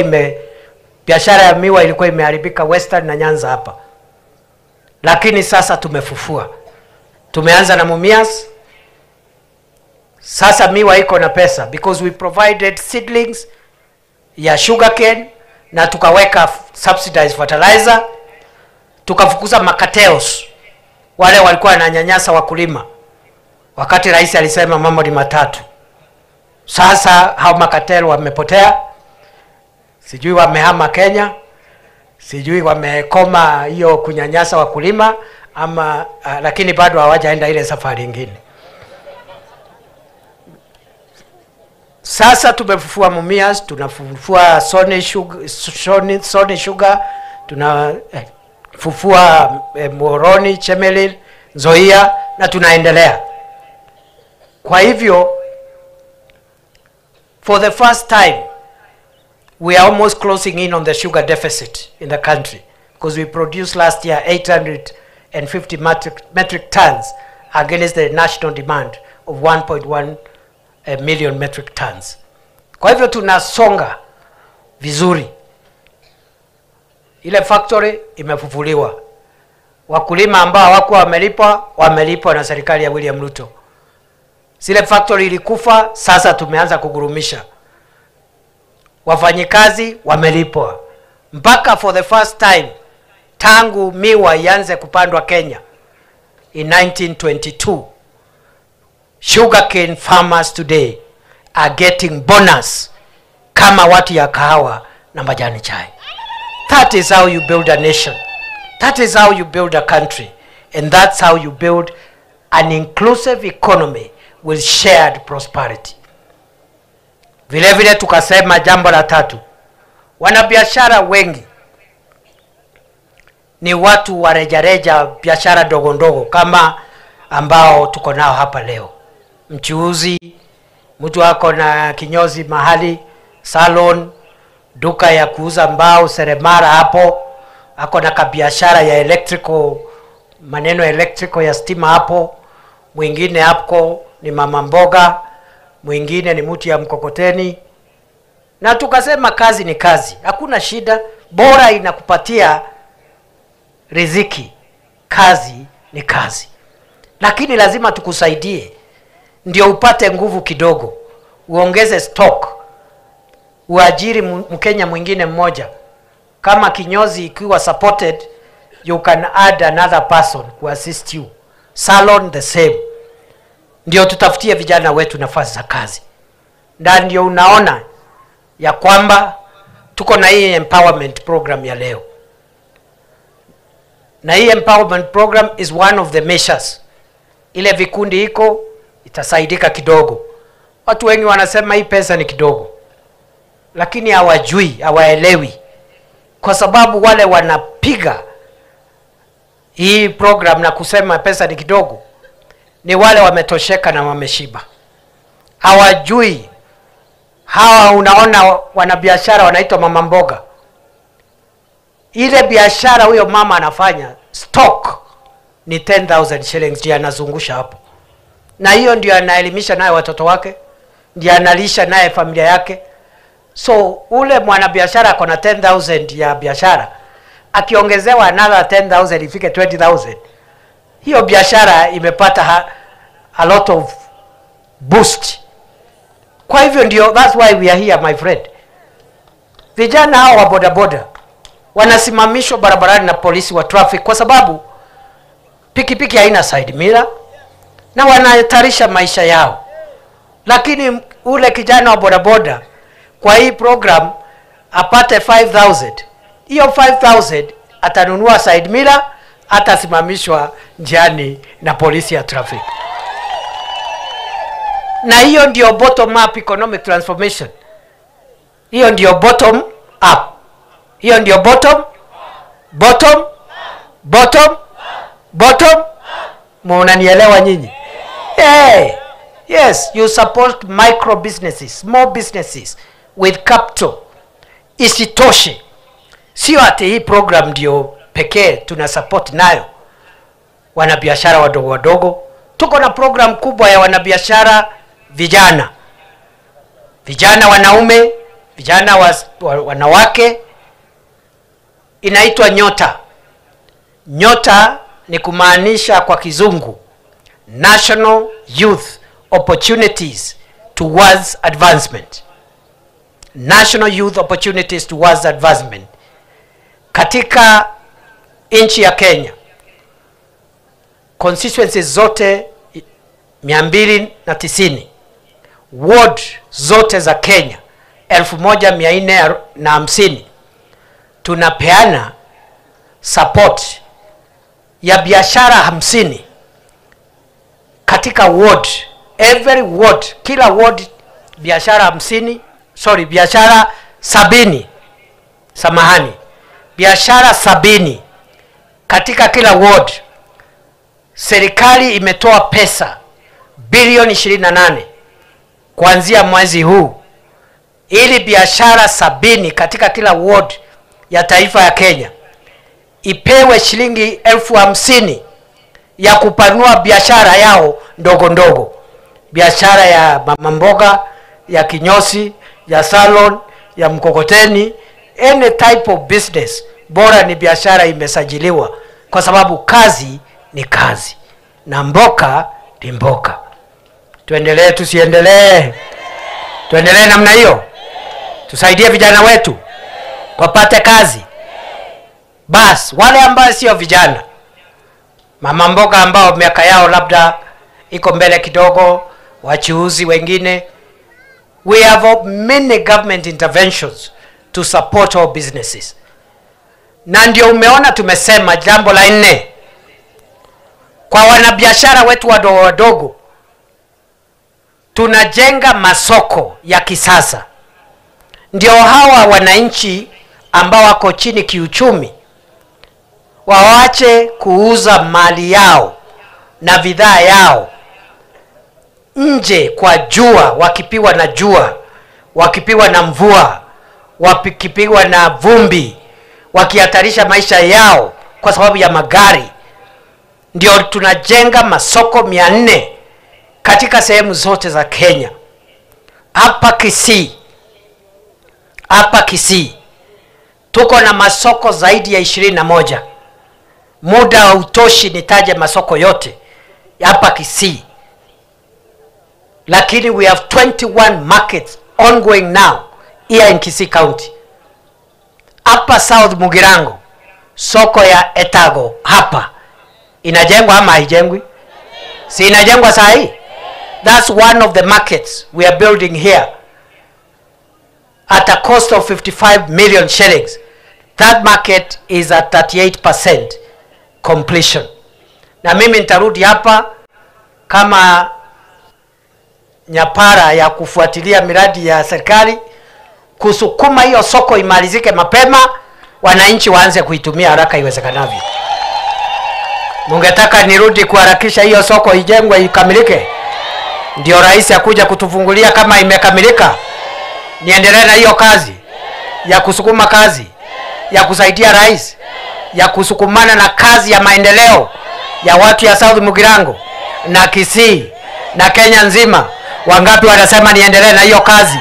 biashara ya miwa ilikuwa imeharibika Western na Nyanza hapa, lakini sasa tumefufua. Tumeanza na Mumias. Sasa miwa iko na pesa because we provided seedlings ya sugarcane na tukaweka subsidized fertilizer, tukafukuza makateos wale walikuwa wananyanyasa wakulima. Wakati rais alisema mambo ni matatu. Sasa hao makatelo wamepotea, sijui wamehama Kenya, sijui wamekoma hiyo kunyanyasa wakulima ama, lakini bado hawajaenda ile safari nyingine. Sasa tumefufua Mumias, tunafufua Sony Sugar, tunafufua Moroni, Chemelil, Nzoia na tunaendelea. Kwa hivyo, for the first time, we are almost closing in on the sugar deficit in the country, because we produced last year 850 metric tons against the national demand of 1.1 million metric tons. Kwa hivyo tunasonga vizuri. Ile factory imefufuliwa. Wakulima ambao hawakuwa wamelipwa, wamelipwa na serikali ya William Ruto. Zile factory ilikufa, sasa tumeanza kugurumisha. Wafanyikazi wamelipwa. Mpaka for the first time tangu miwa ianze kupandwa Kenya in 1922, sugarcane farmers today are getting bonus kama watu ya kahawa na majani chai. That is how you build a nation. That is how you build a country. And that's how you build an inclusive economy with shared prosperity. Vile vile tukasema jambo la tatu, wanabiashara wengi ni watu wa rejareja, biashara ndogo ndogo kama ambao tuko nao hapa leo. Mchuuzi, mtu ako na kinyozi mahali, salon, duka ya kuuza mbao, seremara hapo, ako na kabiashara ya electrical, maneno electrical ya stima hapo, mwingine hapo ni mama mboga, mwingine ni mtu ya mkokoteni. Na tukasema kazi ni kazi, hakuna shida, bora inakupatia riziki, kazi ni kazi. Lakini lazima tukusaidie ndio upate nguvu kidogo, uongeze stock, uajiri Mkenya mwingine mmoja. Kama kinyozi ikiwa supported, you can add another person to assist you. Salon the same. Ndio tutafutie vijana wetu nafasi za kazi. Na ndio unaona ya kwamba tuko na hii empowerment program ya leo. Na hii empowerment program is one of the measures. Ile vikundi iko itasaidika kidogo. Watu wengi wanasema hii pesa ni kidogo, lakini hawajui, hawaelewi, kwa sababu wale wanapiga hii program na kusema pesa ni kidogo ni wale wametosheka na wameshiba. Hawajui. Hawa unaona wanabiashara wanaitwa mama mboga. Ile biashara huyo mama anafanya, stock ni 10,000 shillings ndiyo anazungusha hapo. Na hiyo ndio anaelimisha naye watoto wake, ndio analisha naye familia yake. So ule mwanabiashara ako na 10,000 ya biashara, akiongezewa another 10,000 ifike 20,000, hiyo biashara imepata a lot of boost. Kwa hivyo ndio, that's why we are here, my friend. Vijana hao wa bodaboda wanasimamishwa barabarani na polisi wa traffic kwa sababu pikipiki haina side mirror na wanahatarisha maisha yao. Lakini ule kijana wa bodaboda kwa hii program apate 5,000. Hiyo 5,000 atanunua side mirror, atasimamishwa njiani na polisi ya traffic. Na hiyo ndio bottom up economic transformation. Hiyo ndio bottom up. Hiyo ndio bottom, bottom, bottom, bottom. Mnanielewa nyinyi? Hey, Yes, you support micro businesses, small businesses with capital. Isitoshe, sio ati hii program ndio pekee tuna support nayo wanabiashara wadogo wadogo. Tuko na program kubwa ya wanabiashara vijana, vijana wanaume, vijana wanawake, inaitwa Nyota. Nyota ni kumaanisha kwa kizungu National Youth Opportunities Towards Advancement. National Youth Opportunities Towards Advancement. Katika nchi ya Kenya, constituencies zote 290, ward zote za Kenya 1450, tunapeana support ya biashara 50 katika ward. Every ward, kila ward biashara 50, sorry, biashara 70, samahani, biashara 70 katika kila ward. Serikali imetoa pesa bilioni 28 kuanzia mwezi huu ili biashara 70 katika kila ward ya taifa ya Kenya ipewe shilingi 50,000 ya kupanua biashara yao ndogo ndogo. Biashara ya mama mboga, ya kinyosi, ya salon, ya mkokoteni, any type of business, bora ni biashara imesajiliwa, kwa sababu kazi ni kazi na mboka ni mboka. Tuendelee tusiendelee? Tuendelee namna hiyo? Tusaidie vijana wetu wapate kazi. Bas, wale ambao sio vijana, mama mboga ambao miaka yao labda iko mbele kidogo, wachuuzi wengine, we have many government interventions to support our businesses. Na ndio umeona tumesema jambo la 4 kwa wanabiashara wetu wadogo wadogo, tunajenga masoko ya kisasa. Ndio hawa wananchi ambao wako chini kiuchumi waache kuuza mali yao na bidhaa yao nje kwa jua, wakipiwa na jua, wakipiwa na mvua, wakipiwa na vumbi, wakihatarisha maisha yao kwa sababu ya magari. Ndio tunajenga masoko 400 katika sehemu zote za Kenya. Hapa Kisii, hapa Kisii tuko na masoko zaidi ya 21. Muda hautoshi nitaje masoko yote hapa Kisii, lakini we have 21 markets ongoing now here in Kisii County. Hapa South Mugirango, soko ya Etago hapa inajengwa ama haijengwi? Si inajengwa saa hii? That's one of the markets we are building here at a cost of 55 million shillings. That market is at 38% completion. Na mimi nitarudi hapa kama nyapara ya kufuatilia miradi ya serikali kusukuma hiyo soko imalizike mapema, wananchi waanze kuitumia haraka iwezekanavyo. Mungetaka nirudi kuharakisha hiyo soko ijengwe ikamilike? Ndio rais akuja kutufungulia kama imekamilika. Niendelee na hiyo kazi ya kusukuma kazi ya kusaidia rais, ya kusukumana na kazi ya maendeleo ya watu ya South Mugirango na Kisii na Kenya nzima. Wangapi wanasema niendelee na hiyo kazi?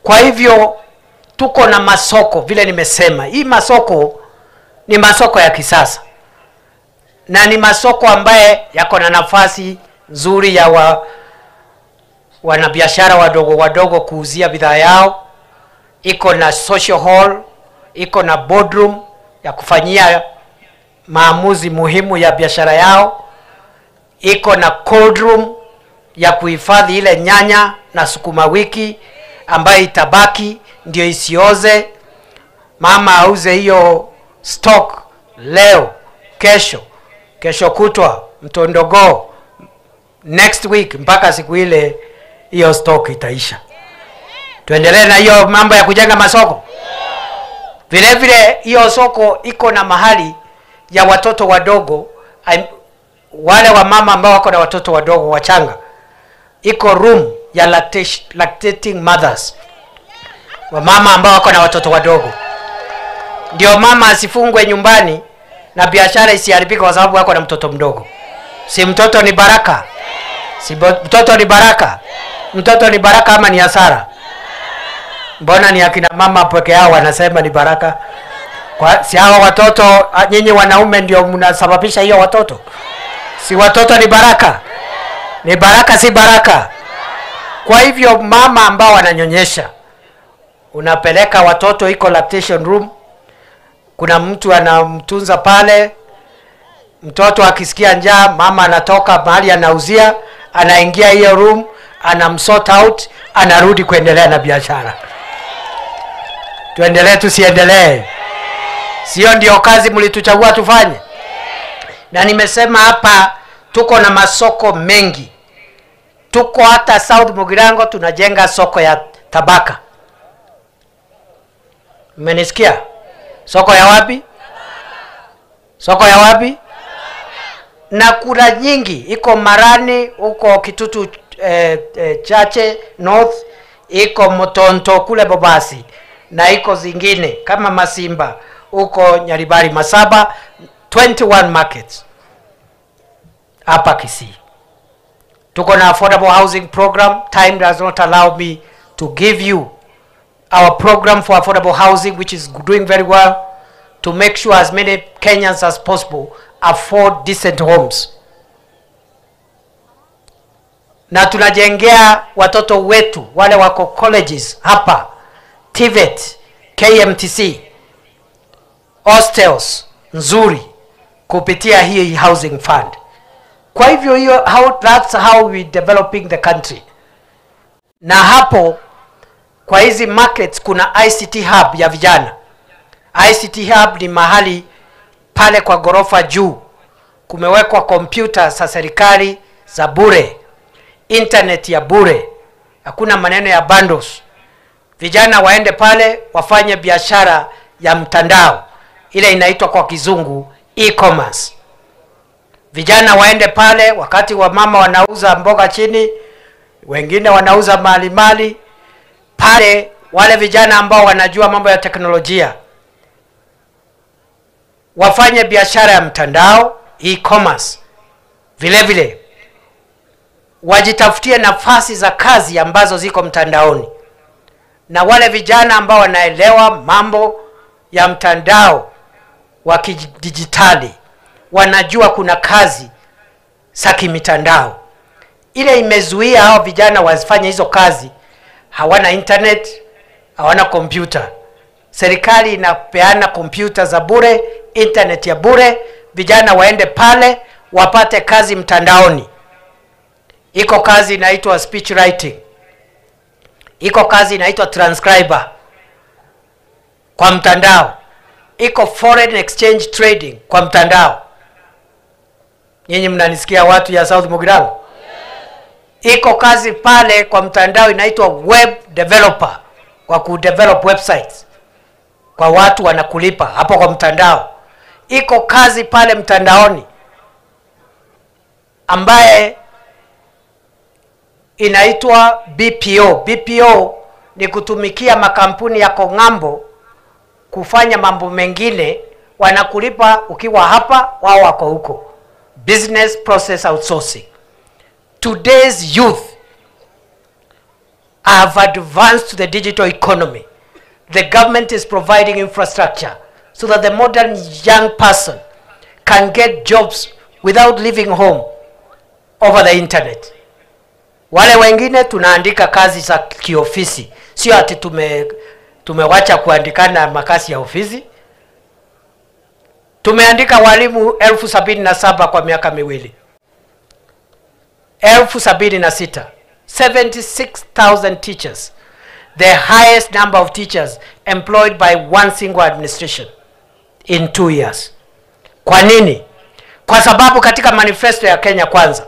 Kwa hivyo tuko na masoko, vile nimesema, hii masoko ni masoko ya kisasa na ni masoko ambaye yako na nafasi nzuri ya wanabiashara wadogo wadogo kuuzia bidhaa yao. Iko na social hall, iko na boardroom ya kufanyia maamuzi muhimu ya biashara yao, iko na cold room ya kuhifadhi ile nyanya na sukuma wiki ambayo itabaki ndio isioze. Mama auze hiyo stock leo, kesho, kesho kutwa, mtondogo, next week, mpaka siku ile hiyo stock itaisha. Tuendelee na hiyo mambo ya kujenga masoko. Vile vile hiyo soko iko na mahali ya watoto wadogo, Wale wa mama ambao wako na watoto wadogo wachanga, iko room ya lactating mothers, wamama ambao wako na watoto wadogo, ndio mama asifungwe nyumbani na biashara isiharibike kwa sababu wako na mtoto mdogo. Si mtoto ni baraka? Si mtoto ni baraka? Mtoto ni baraka ama ni hasara? Mbona ni akina mama peke yao wanasema ni baraka? Kwa si hao watoto, nyinyi wanaume ndio mnasababisha hiyo watoto. Si watoto ni baraka? Ni baraka, si baraka? Kwa hivyo mama ambao wananyonyesha, unapeleka watoto, iko lactation room, kuna mtu anamtunza pale. Mtoto akisikia njaa, mama anatoka mahali anauzia, anaingia hiyo room, anamsort out, anarudi kuendelea na biashara. Tuendelee tusiendelee? Sio ndio kazi mlituchagua tufanye? Na nimesema hapa tuko na masoko mengi. Tuko hata South Mugirango tunajenga soko ya Tabaka. Mmenisikia? Soko ya wapi? Soko ya wapi? Na kuna nyingi, iko Marani, huko Kitutu Chache North, iko Motonto kule Bobasi, na iko zingine kama Masimba huko Nyaribari Masaba, 21 markets hapa Kisii. Tuko na affordable housing program. Time does not allow me to give you our program for affordable housing, which is doing very well, to make sure as many Kenyans as possible afford decent homes. Na tunajengea watoto wetu wale wako colleges hapa, TVET, KMTC, hostels nzuri kupitia hii housing fund. Kwa hivyo hiyo, that's how we developing the country. Na hapo kwa hizi markets kuna ICT hub ya vijana. ICT hub ni mahali pale kwa gorofa juu kumewekwa kompyuta za serikali za bure, internet ya bure, hakuna maneno ya bundles. Vijana waende pale wafanye biashara ya mtandao, ile inaitwa kwa kizungu e-commerce. Vijana waende pale, wakati wa mama wanauza mboga chini, wengine wanauza mali mali pale, wale vijana ambao wanajua mambo ya teknolojia wafanye biashara ya mtandao, e-commerce. Vile vile wajitafutie nafasi za kazi ambazo ziko mtandaoni. Na wale vijana ambao wanaelewa mambo ya mtandao wa kidijitali wanajua kuna kazi za kimitandao. Ile imezuia hao vijana wasifanye hizo kazi, hawana internet, hawana kompyuta. Serikali inapeana kompyuta za bure, internet ya bure, vijana waende pale wapate kazi mtandaoni. Iko kazi inaitwa speech writing, iko kazi inaitwa transcriber kwa mtandao, iko foreign exchange trading kwa mtandao. Nyinyi mnanisikia watu ya South Mugirango? Iko kazi pale kwa mtandao inaitwa web developer, kwa kudevelop websites kwa watu wanakulipa hapo kwa mtandao. Iko kazi pale mtandaoni ambaye inaitwa BPO. BPO ni kutumikia makampuni yako ng'ambo kufanya mambo mengine, wanakulipa ukiwa hapa, wao wako huko. Business process outsourcing. Today's youth have advanced to the digital economy. The government is providing infrastructure so that the modern young person can get jobs without leaving home over the internet. Wale wengine tunaandika kazi za kiofisi, sio ati tumewacha kuandikana makazi ya ofisi. Tumeandika walimu 77,000 kwa miaka miwili, 76,000, 76,000 teachers, the highest number of teachers employed by one single administration in 2 years. Kwa nini? Kwa sababu katika manifesto ya Kenya Kwanza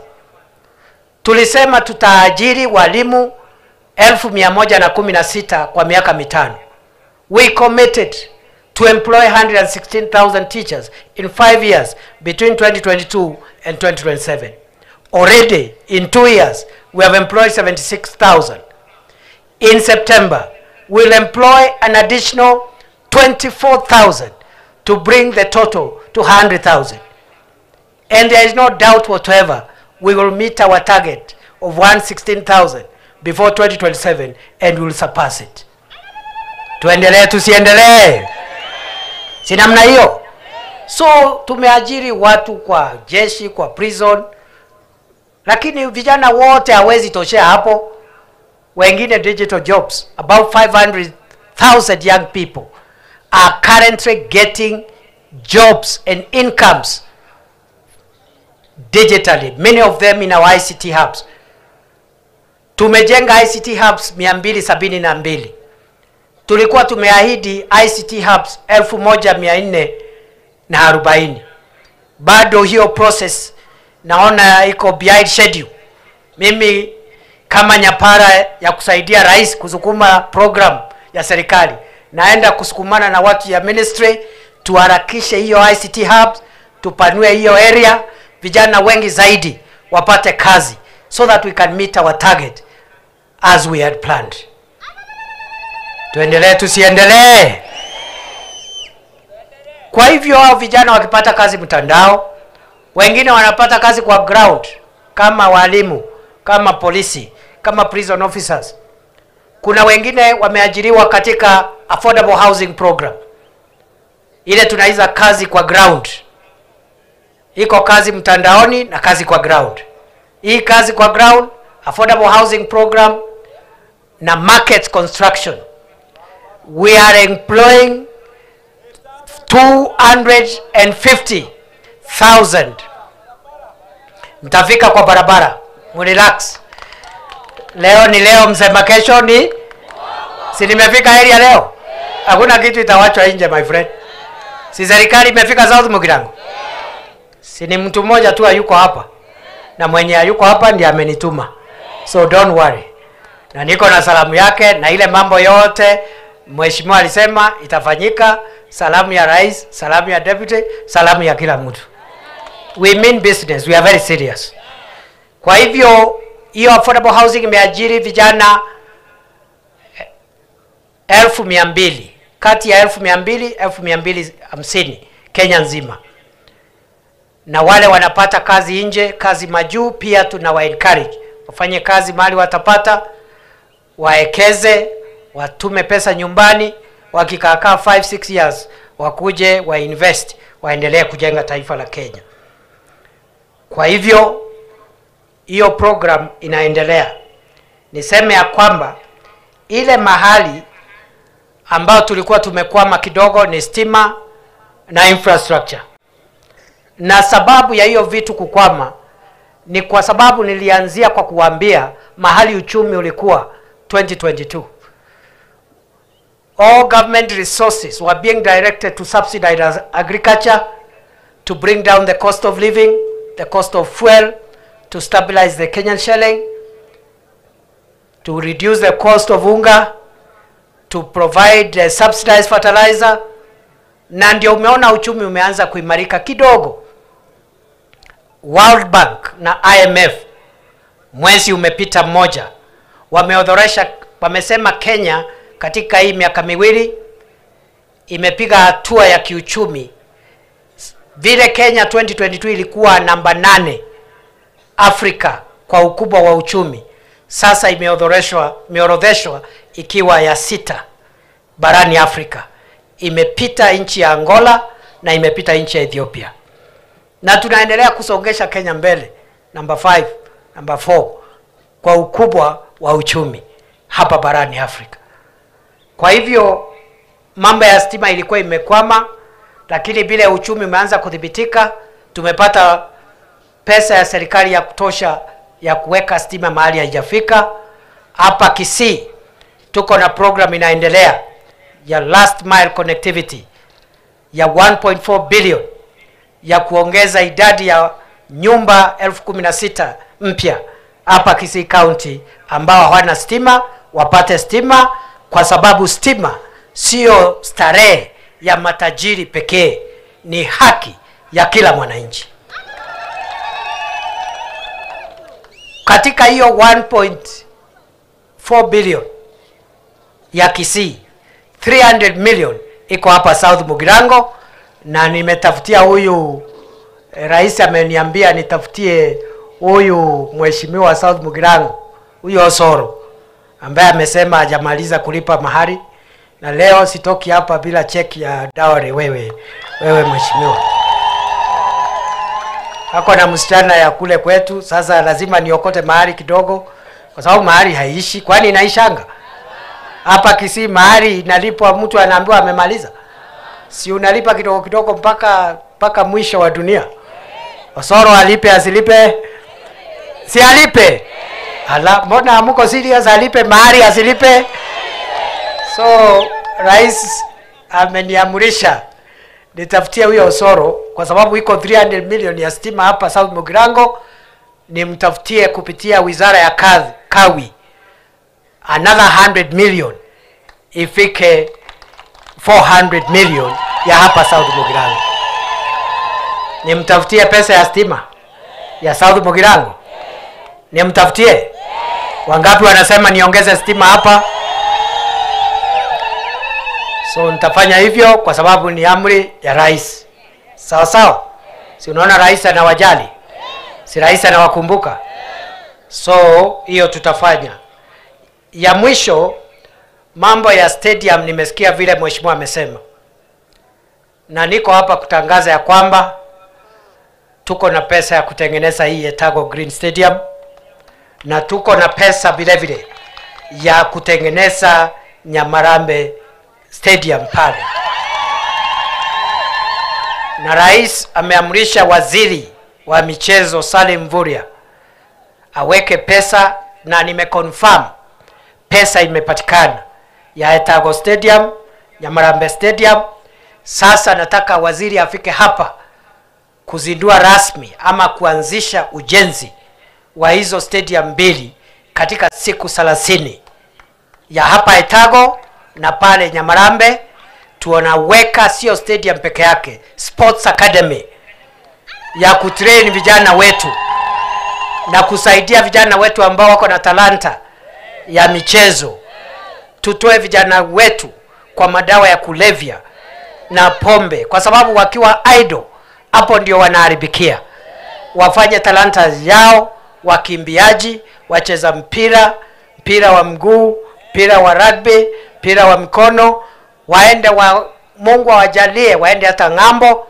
tulisema tutaajiri walimu 116,000 kwa miaka 5. We committed to to employ 116,000 teachers in 5 years between 2022 and 2027. Already in 2 years, we have employed 76,000. In September, we'll employ an additional 24,000 to bring the total to 100,000. And there is no doubt whatsoever we will meet our target of 116,000 before 2027 and we'll surpass it. Tuendelee tusiendelee? Si namna hiyo? So tumeajiri watu kwa jeshi, kwa prison, lakini vijana wote hawezi toshea hapo. Wengine digital jobs, about 500,000 young people are currently getting jobs and incomes digitally, many of them in our ICT hubs. Tumejenga ICT hubs 272. Tulikuwa tumeahidi ICT hubs 1440. Bado hiyo process naona iko behind schedule. Mimi kama nyapara ya kusaidia rais kusukuma program ya serikali, naenda kusukumana na watu ya ministry tuharakishe hiyo ICT hubs, tupanue hiyo area, vijana wengi zaidi wapate kazi so that we can meet our target as we had planned. Tuendelee tusiendelee? Kwa hivyo hao vijana wakipata kazi mtandao, wengine wanapata kazi kwa ground kama walimu, kama polisi, kama prison officers. Kuna wengine wameajiriwa katika affordable housing program. Ile tunaiza kazi kwa ground. Iko kazi mtandaoni na kazi kwa ground. Hii kazi kwa ground, affordable housing program na market construction. We are employing 250,000. Mtafika kwa barabara, mrelax. Leo ni leo, msema kesho ni si nimefika area leo. Hakuna kitu itawachwa nje, my friend. Si serikali imefika South Mugirango? Si ni mtu mmoja tu hayuko hapa, na mwenye hayuko hapa ndiye amenituma. So don't worry. Na niko na salamu yake na ile mambo yote mheshimiwa alisema itafanyika. Salamu ya rais, salamu ya deputy, salamu ya kila mtu. We mean business, we are very serious. Kwa hivyo hiyo affordable housing imeajiri vijana 200,000, kati ya 200,000 250,000 Kenya nzima. Na wale wanapata kazi nje, kazi majuu, pia tunawa encourage wafanye kazi mahali watapata, waekeze, watume pesa nyumbani, wakikaakaa 5-6 years wakuje wa invest, waendelee kujenga taifa la Kenya. Kwa hivyo hiyo program inaendelea. Niseme ya kwamba ile mahali ambao tulikuwa tumekwama kidogo ni stima na infrastructure. Na sababu ya hiyo vitu kukwama ni kwa sababu nilianzia kwa kuambia mahali uchumi ulikuwa 2022. All government resources were being directed to subsidize agriculture, to bring down the cost of living, the cost of fuel, to stabilize the Kenyan shilling, to reduce the cost of unga, to provide subsidized fertilizer. Na ndio umeona uchumi umeanza kuimarika kidogo. World Bank na IMF mwezi umepita mmoja wameodhoresha, wamesema Kenya katika hii miaka miwili imepiga hatua ya kiuchumi. Vile Kenya 2022 ilikuwa namba 8 Afrika kwa ukubwa wa uchumi, sasa imeorodheshwa ikiwa ya 6 barani Afrika. Imepita nchi ya Angola na imepita nchi ya Ethiopia. Na tunaendelea kusongesha Kenya mbele, namba 5, namba 4 kwa ukubwa wa uchumi hapa barani Afrika. Kwa hivyo mambo ya stima ilikuwa imekwama, lakini bila uchumi umeanza kudhibitika, tumepata pesa ya serikali ya kutosha ya kuweka stima mahali haijafika. Hapa Kisii tuko na program inaendelea ya last mile connectivity ya 1.4 billion ya kuongeza idadi ya nyumba 16,000 mpya hapa Kisii County ambao hawana stima wapate stima, kwa sababu stima sio starehe, ya matajiri pekee, ni haki ya kila mwananchi. Katika hiyo 1.4 billion ya Kisii, 300 million iko hapa South Mugirango, na nimetafutia huyu rais ameniambia nitafutie huyu mheshimiwa South Mugirango, huyu Osoro ambaye amesema hajamaliza kulipa mahari, na leo sitoki hapa bila cheki ya dowry. Wewe mheshimiwa hako na msichana ya kule kwetu, sasa lazima niokote mahari kidogo, kwa sababu mahari haiishi. Kwani inaishanga hapa Kisii? Mahari inalipwa, mtu anaambiwa amemaliza, si unalipa kidogo kidogo mpaka mwisho wa dunia. Osoro alipe asilipe? Si alipe? Ala, mbona hamko serious? Alipe mahari asilipe? So rais ameniamurisha nitafutie huyo Osoro, kwa sababu iko 300 million ya stima hapa South Mugirango, nimtafutie kupitia wizara ya kawi another 100 million ifike 400 million ya hapa South Mugirango. Nimtafutie pesa ya stima ya South Mugirango, nimtafutie. Wangapi wanasema niongeze stima hapa? So nitafanya hivyo kwa sababu ni amri ya rais. Sawa sawa? Si unaona rais anawajali? Si rais anawakumbuka? So hiyo tutafanya. Ya mwisho, mambo ya stadium, nimesikia vile mheshimiwa amesema. Na niko hapa kutangaza ya kwamba tuko na pesa ya kutengeneza hii Etago Green Stadium, na tuko na pesa vile vile ya kutengeneza Nyamarambe Stadium pale. Na rais ameamrisha waziri wa michezo Salim Mvurya aweke pesa, na nimeconfirm pesa imepatikana ya Etago Stadium, Nyamarambe Stadium. Sasa nataka waziri afike hapa kuzindua rasmi ama kuanzisha ujenzi wa hizo stadium mbili katika siku 30, ya hapa Etago na pale Nyamarambe. Tunaweka sio stadium peke yake, sports academy ya kutrain vijana wetu na kusaidia vijana wetu ambao wako na talanta ya michezo. Tutoe vijana wetu kwa madawa ya kulevya na pombe, kwa sababu wakiwa idle hapo ndio wanaharibikia. Wafanye talanta yao, wakimbiaji, wacheza mpira, mpira wa mguu, mpira wa rugby, mpira wa mkono, waende Mungu awajalie waende hata ng'ambo,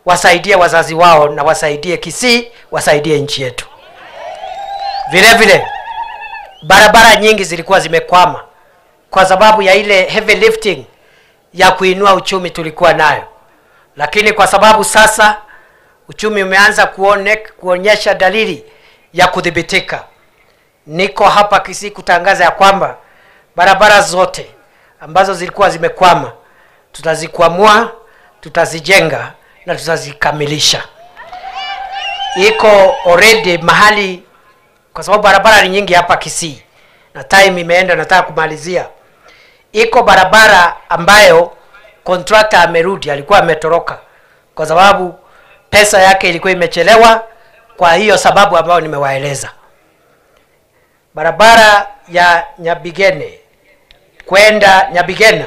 wasaidie wazazi wao na wasaidie Kisii, wasaidie nchi yetu. Vile vile barabara nyingi zilikuwa zimekwama kwa sababu ya ile heavy lifting ya kuinua uchumi tulikuwa nayo. Lakini kwa sababu sasa uchumi umeanza kuonyesha dalili ya kudhibitika, niko hapa Kisii kutangaza ya kwamba barabara zote ambazo zilikuwa zimekwama tutazikwamua, tutazijenga na tutazikamilisha. Iko already mahali, kwa sababu barabara ni nyingi hapa Kisii na time imeenda, nataka kumalizia. Iko barabara ambayo contractor amerudi, alikuwa ametoroka kwa sababu pesa yake ilikuwa imechelewa, kwa hiyo sababu ambayo nimewaeleza. Barabara ya Nyabigene kwenda Nyabigena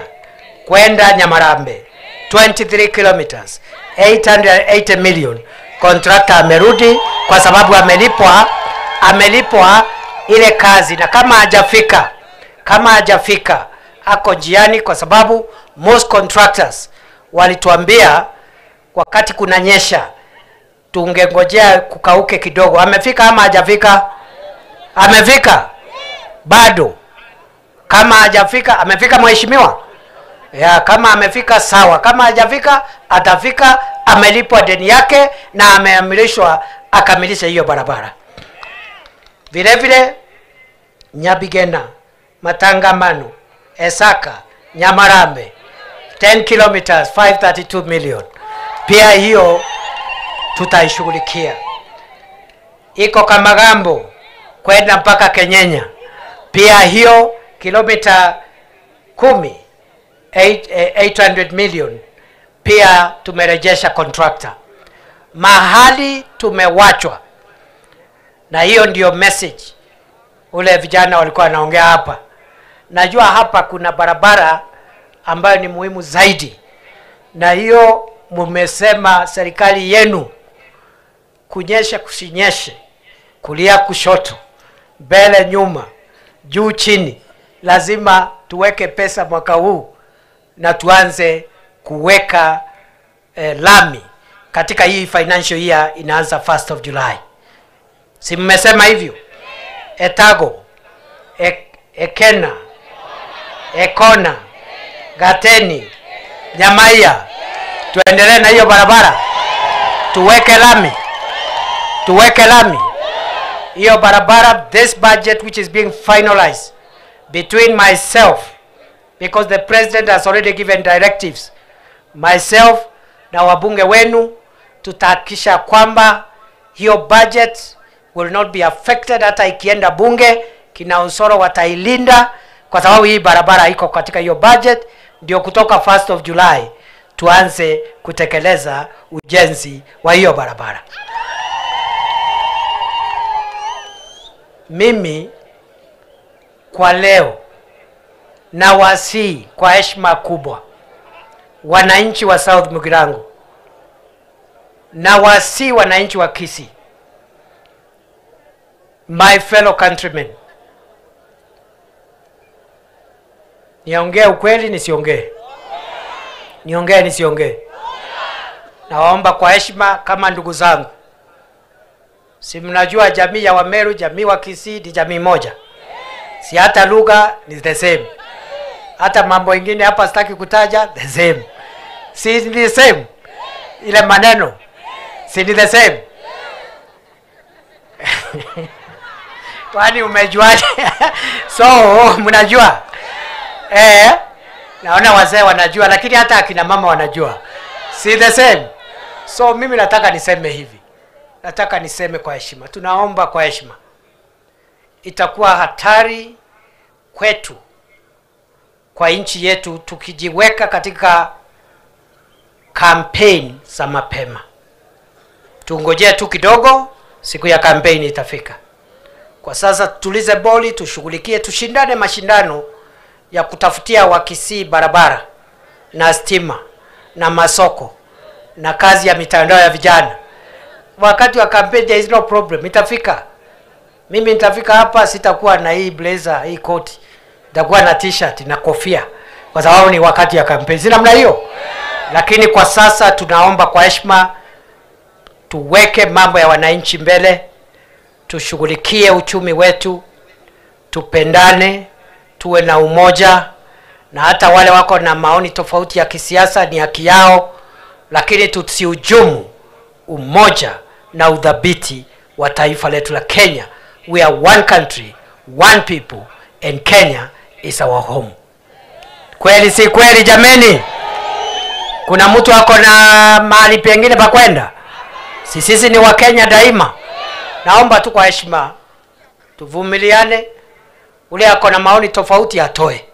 kwenda Nyamarambe 23 kilometers 880 million. Contractor amerudi kwa sababu amelipwa ile kazi, na kama hajafika ako njiani, kwa sababu most contractors walituambia wakati kunanyesha tungengojea kukauke kidogo. Amefika ama hajafika? Amefika? Bado. Kama hajafika, amefika mheshimiwa? Ya, kama amefika sawa, kama hajafika atafika. Amelipwa deni yake na ameamrishwa akamilishe hiyo barabara. Vile vile Nyabigena, Matangamano, Esaka, Nyamarambe 10 kilometers 532 million. Pia hiyo tutaishughulikia. Iko Kamagambo kwenda mpaka Kenyenya, pia hiyo kilomita 10 800 million pia tumerejesha contractor. Mahali tumewachwa, na hiyo ndio message ule vijana walikuwa wanaongea hapa. Najua hapa kuna barabara ambayo ni muhimu zaidi, na hiyo mumesema serikali yenu, kunyesha kusinyeshe, kulia kushoto, mbele nyuma, juu chini, lazima tuweke pesa mwaka huu na tuanze kuweka lami katika hii financial year inaanza 1st of July. Si mmesema hivyo? Etago, Ekena, Ekona, Gateni, Nyamaiya, tuendelee na hiyo barabara, tuweke lami, tuweke lami hiyo barabara. This budget which is being finalized between myself, because the president has already given directives, myself na wabunge wenu, tutahakikisha kwamba hiyo budget will not be affected. Hata ikienda bunge, kina Osoro watailinda, kwa sababu hii barabara iko katika hiyo budget. Ndio kutoka 1st of July tuanze kutekeleza ujenzi wa hiyo barabara. Mimi kwa leo nawasihi kwa heshima kubwa wananchi wa South Mugirango, nawasihi wananchi wa Kisii, my fellow countrymen, niongee ukweli nisiongee? Niongee nisiongee? Nawaomba kwa heshima kama ndugu zangu. Si mnajua jamii ya Wameru, jamii wa Kisii ni jamii moja. Si hata lugha ni the same. Hata mambo ingine hapa sitaki kutaja, the same. Si ni the same? Ile maneno si ni the same? Kwani umejuaje? So mnajua. Naona wazee wanajua, lakini hata akina mama wanajua. Si the same? So mimi nataka niseme hivi. Nataka niseme kwa heshima. Tunaomba kwa heshima. Itakuwa hatari kwetu, kwa nchi yetu, tukijiweka katika campaign za mapema. Tungojee tu kidogo, siku ya campaign itafika. Kwa sasa tulize boli, tushughulikie, tushindane mashindano ya kutafutia Wakisii barabara na stima na masoko na kazi ya mitandao ya vijana. Wakati wa campaign there is no problem, itafika. Mimi nitafika hapa, sitakuwa na hii blazer, hii koti. Nitakuwa na t-shirt na kofia, kwa sababu ni wakati ya campaign. Si namna hiyo? Lakini kwa sasa tunaomba kwa heshima tuweke mambo ya wananchi mbele, tushughulikie uchumi wetu, tupendane, tuwe na umoja, na hata wale wako na maoni tofauti ya kisiasa ni haki yao, lakini tusihujumu umoja na udhabiti wa taifa letu la Kenya. We are one country, one people, and Kenya is our home. Kweli si kweli jameni? Kuna mtu ako na mahali pengine pa kwenda? Sisi ni wa Kenya daima. Naomba tu kwa heshima tuvumiliane. Ule ako na maoni tofauti atoe,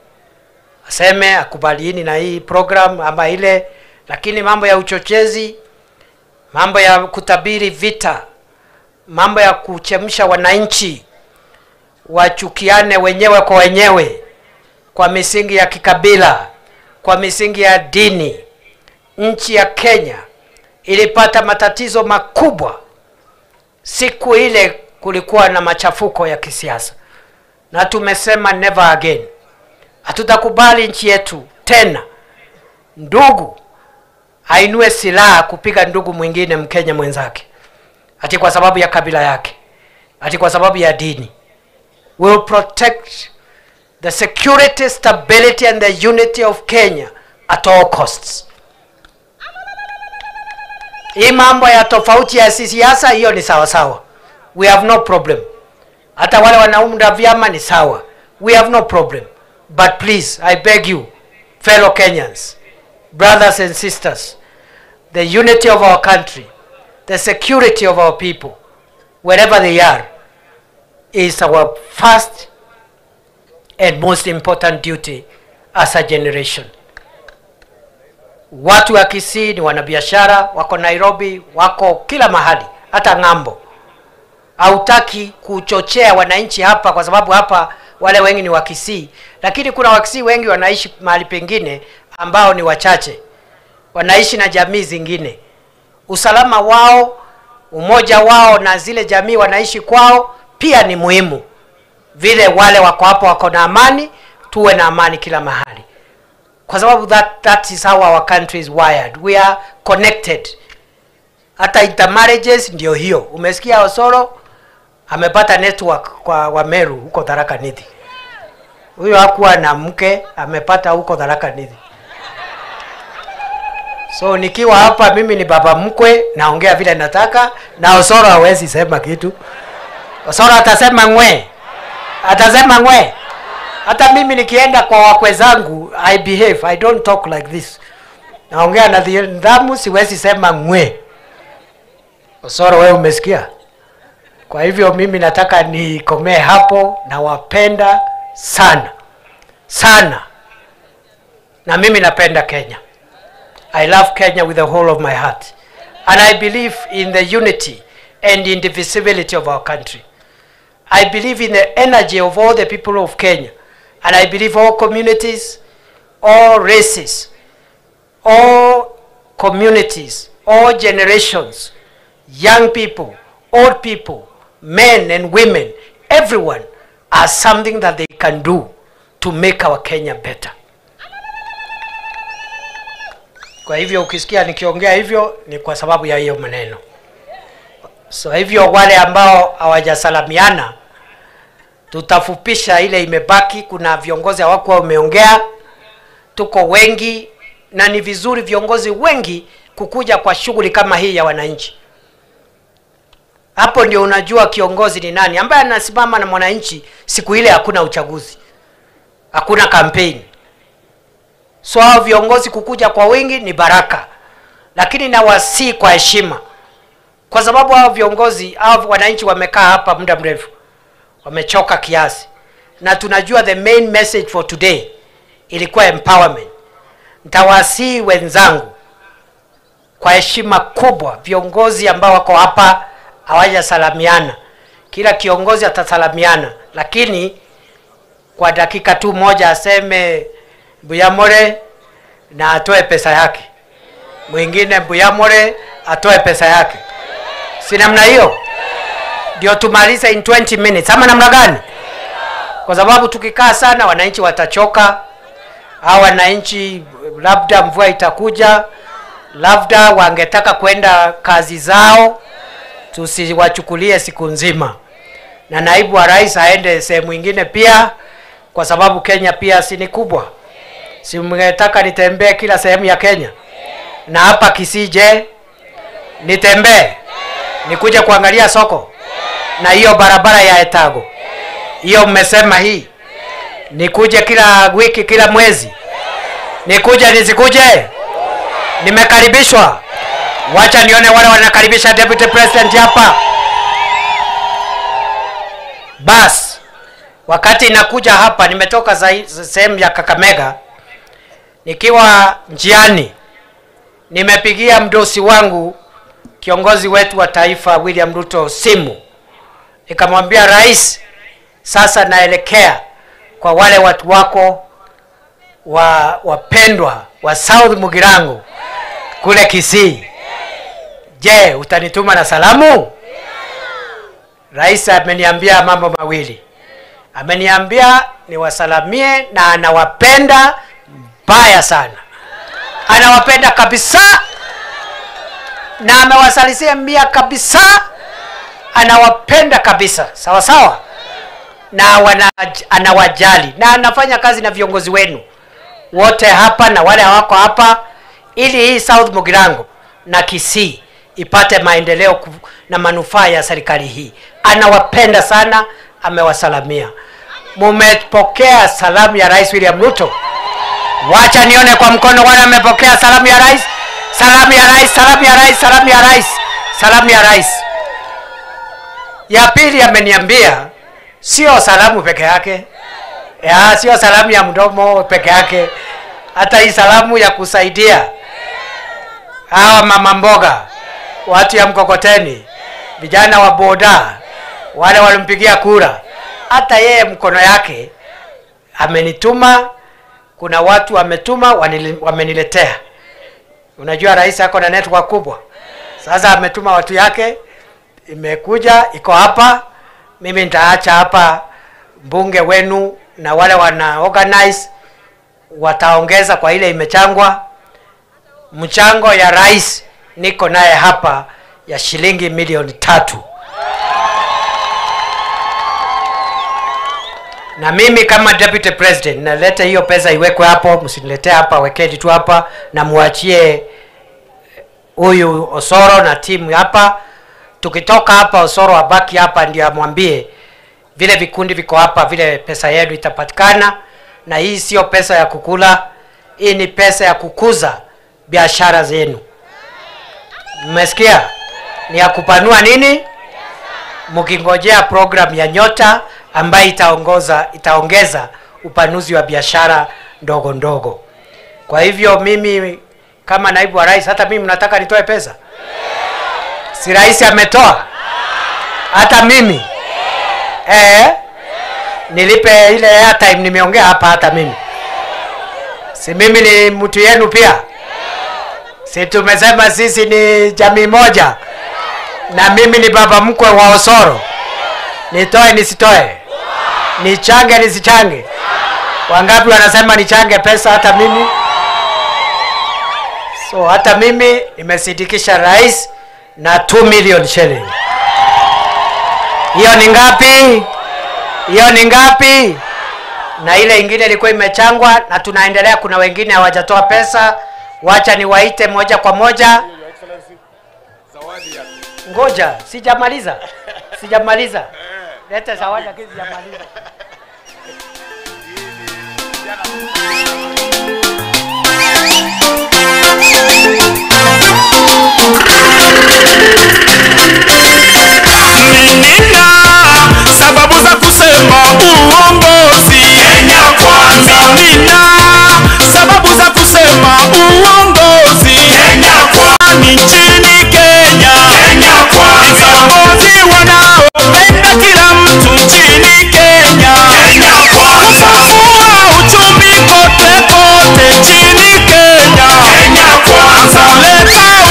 aseme akubaliini na hii program ama ile, lakini mambo ya uchochezi, mambo ya kutabiri vita, mambo ya kuchemsha wananchi wachukiane wenyewe kwa wenyewe kwa misingi ya kikabila, kwa misingi ya dini. Nchi ya Kenya ilipata matatizo makubwa siku ile kulikuwa na machafuko ya kisiasa, na tumesema never again. Hatutakubali nchi yetu tena ndugu ainue silaha kupiga ndugu mwingine Mkenya mwenzake, ati kwa sababu ya kabila yake, ati kwa sababu ya dini. We will protect the security, stability and the unity of Kenya at all costs. Hii mambo ya tofauti ya siasa hiyo ni sawa sawa. We have no problem. Hata wale wanaunda vyama ni sawa. We have no problem. But please, I beg you, fellow Kenyans, brothers and sisters, the unity of our country, the security of our people, wherever they are, is our first and most important duty as a generation. Watu wa Kisii ni wanabiashara, wako Nairobi, wako kila mahali, hata ng'ambo. Hautaki kuchochea wananchi hapa kwa sababu hapa wale wengi ni wa Kisii, lakini kuna Wakisii wengi wanaishi mahali pengine ambao ni wachache, wanaishi na jamii zingine. Usalama wao, umoja wao na zile jamii wanaishi kwao pia ni muhimu. Vile wale wako hapo wako na amani, tuwe na amani kila mahali, kwa sababu that is how our country is wired. We are connected. Hata intermarriages ndio hiyo. Umesikia Osoro amepata network kwa Wameru huko Tharaka Nithi. Huyo hakuwa na mke, amepata huko Tharaka Nithi. So nikiwa hapa mimi ni baba mkwe, naongea vile nataka, na Osoro hawezi sema kitu. Osoro atasema ngwe. Atasema ngwe. Hata mimi nikienda kwa wakwe zangu, I behave, I don't talk like this. Naongea na nidhamu, siwezi sema ngwe. Osoro wewe umesikia? Kwa hivyo mimi nataka nikomee hapo, nawapenda sana. Sana. Na mimi napenda Kenya. I love Kenya with the whole of my heart. And I believe in the unity and indivisibility of our country. I believe in the energy of all the people of Kenya. And I believe all communities, all races, all communities, all generations, young people, old people, men and women, everyone has something that they can do to make our Kenya better. Kwa hivyo ukisikia nikiongea hivyo ni kwa sababu ya hiyo maneno. So hivyo wale ambao hawajasalamiana tutafupisha ile imebaki. Kuna viongozi hawakuwa wameongea, tuko wengi, na ni vizuri viongozi wengi kukuja kwa shughuli kama hii ya wananchi. Hapo ndio unajua kiongozi ni nani ambaye anasimama na mwananchi siku ile hakuna uchaguzi, hakuna campaign. So hao viongozi kukuja kwa wingi ni baraka, lakini nawasihi kwa heshima, kwa sababu hao viongozi, hao wananchi wamekaa hapa muda mrefu, wamechoka kiasi, na tunajua the main message for today ilikuwa empowerment. Nitawasihi wenzangu kwa heshima kubwa, viongozi ambao wako hapa hawajasalamiana, kila kiongozi atasalamiana, lakini kwa dakika tu moja aseme Buyamore na atoe pesa yake, mwingine Buyamore atoe pesa yake. Si namna hiyo ndio tumalize in 20 minutes ama namna gani? Kwa sababu tukikaa sana wananchi watachoka. Hawa wananchi labda mvua itakuja, labda wangetaka kwenda kazi zao, tusiwachukulie siku nzima. Na naibu wa rais aende sehemu nyingine pia, kwa sababu Kenya pia si ni kubwa. Si mngetaka nitembee kila sehemu ya Kenya? Na hapa Kisii je? Nitembee? Nikuje kuangalia soko? Na hiyo barabara ya Etago, hiyo mmesema hii, nikuje kila wiki, kila mwezi? Nikuje nisikuje? Nimekaribishwa. Wacha nione wale wanakaribisha Deputy President hapa. Bas, wakati nakuja hapa nimetoka sehemu ya Kakamega, nikiwa njiani nimepigia mdosi wangu, kiongozi wetu wa taifa William Ruto simu. Nikamwambia rais, sasa naelekea kwa wale watu wako wa wapendwa wa South Mugirango kule Kisii. Je, utanituma na salamu? Rais ameniambia mambo mawili. Ameniambia niwasalamie na anawapenda mbaya sana. Anawapenda kabisa na amewasalisia mbia kabisa. Anawapenda kabisa. Sawa sawa. Na anawajali na anafanya kazi na viongozi wenu wote hapa na wale hawako hapa, ili hii South Mugirango na Kisii ipate maendeleo na manufaa ya serikali hii. Anawapenda sana, amewasalamia. Mumepokea salamu ya Rais William Ruto? Wacha nione kwa mkono wale wamepokea salamu ya rais. Salamu ya rais, salamu ya rais, salamu ya rais, salamu ya rais. Ya pili ameniambia sio salamu peke yake. Ya, sio salamu ya mdomo peke yake. Hata hii salamu ya kusaidia. Hawa mama mboga, watu ya mkokoteni, vijana wa boda, wale walimpigia kura, hata yeye mkono yake amenituma. Kuna watu wametuma wameniletea. Unajua rais ako na network kubwa. Sasa ametuma watu yake, imekuja iko hapa. Mimi nitaacha hapa mbunge wenu na wale wana organize wataongeza kwa ile imechangwa. Mchango ya rais niko naye hapa ya shilingi 3,000,000. Na mimi kama deputy president naleta hiyo pesa iwekwe hapo, msiniletee hapa, wekeni tu hapa na muachie huyu Osoro na timu hapa. Tukitoka hapa Osoro abaki hapa ndio amwambie vile vikundi viko hapa vile pesa yenu itapatikana. Na hii sio pesa ya kukula, hii ni pesa ya kukuza biashara zenu. Mmesikia? Ni ya kupanua nini? Mkingojea program ya Nyota ambayo itaongeza upanuzi wa biashara ndogo ndogo. Kwa hivyo mimi kama naibu wa rais, hata mimi nataka nitoe pesa. Si rais ametoa? Hata mimi. Nilipe ile airtime nimeongea hapa hata mimi. Si mimi ni mtu yenu pia? Si tumesema sisi ni jamii moja? Na mimi ni baba mkwe wa Osoro. Nitoe nisitoe? Nichange nisichange? Wangapi wanasema nichange pesa hata mimi? So hata mimi nimesindikisha rais na 2 million shilling. Hiyo ni ngapi? Hiyo ni ngapi? Na ile ingine ilikuwa imechangwa na tunaendelea, kuna wengine hawajatoa pesa. Wacha niwaite moja kwa moja. Ngoja, sijamaliza. Sijamaliza. Leta zawadi lakini sijamaliza.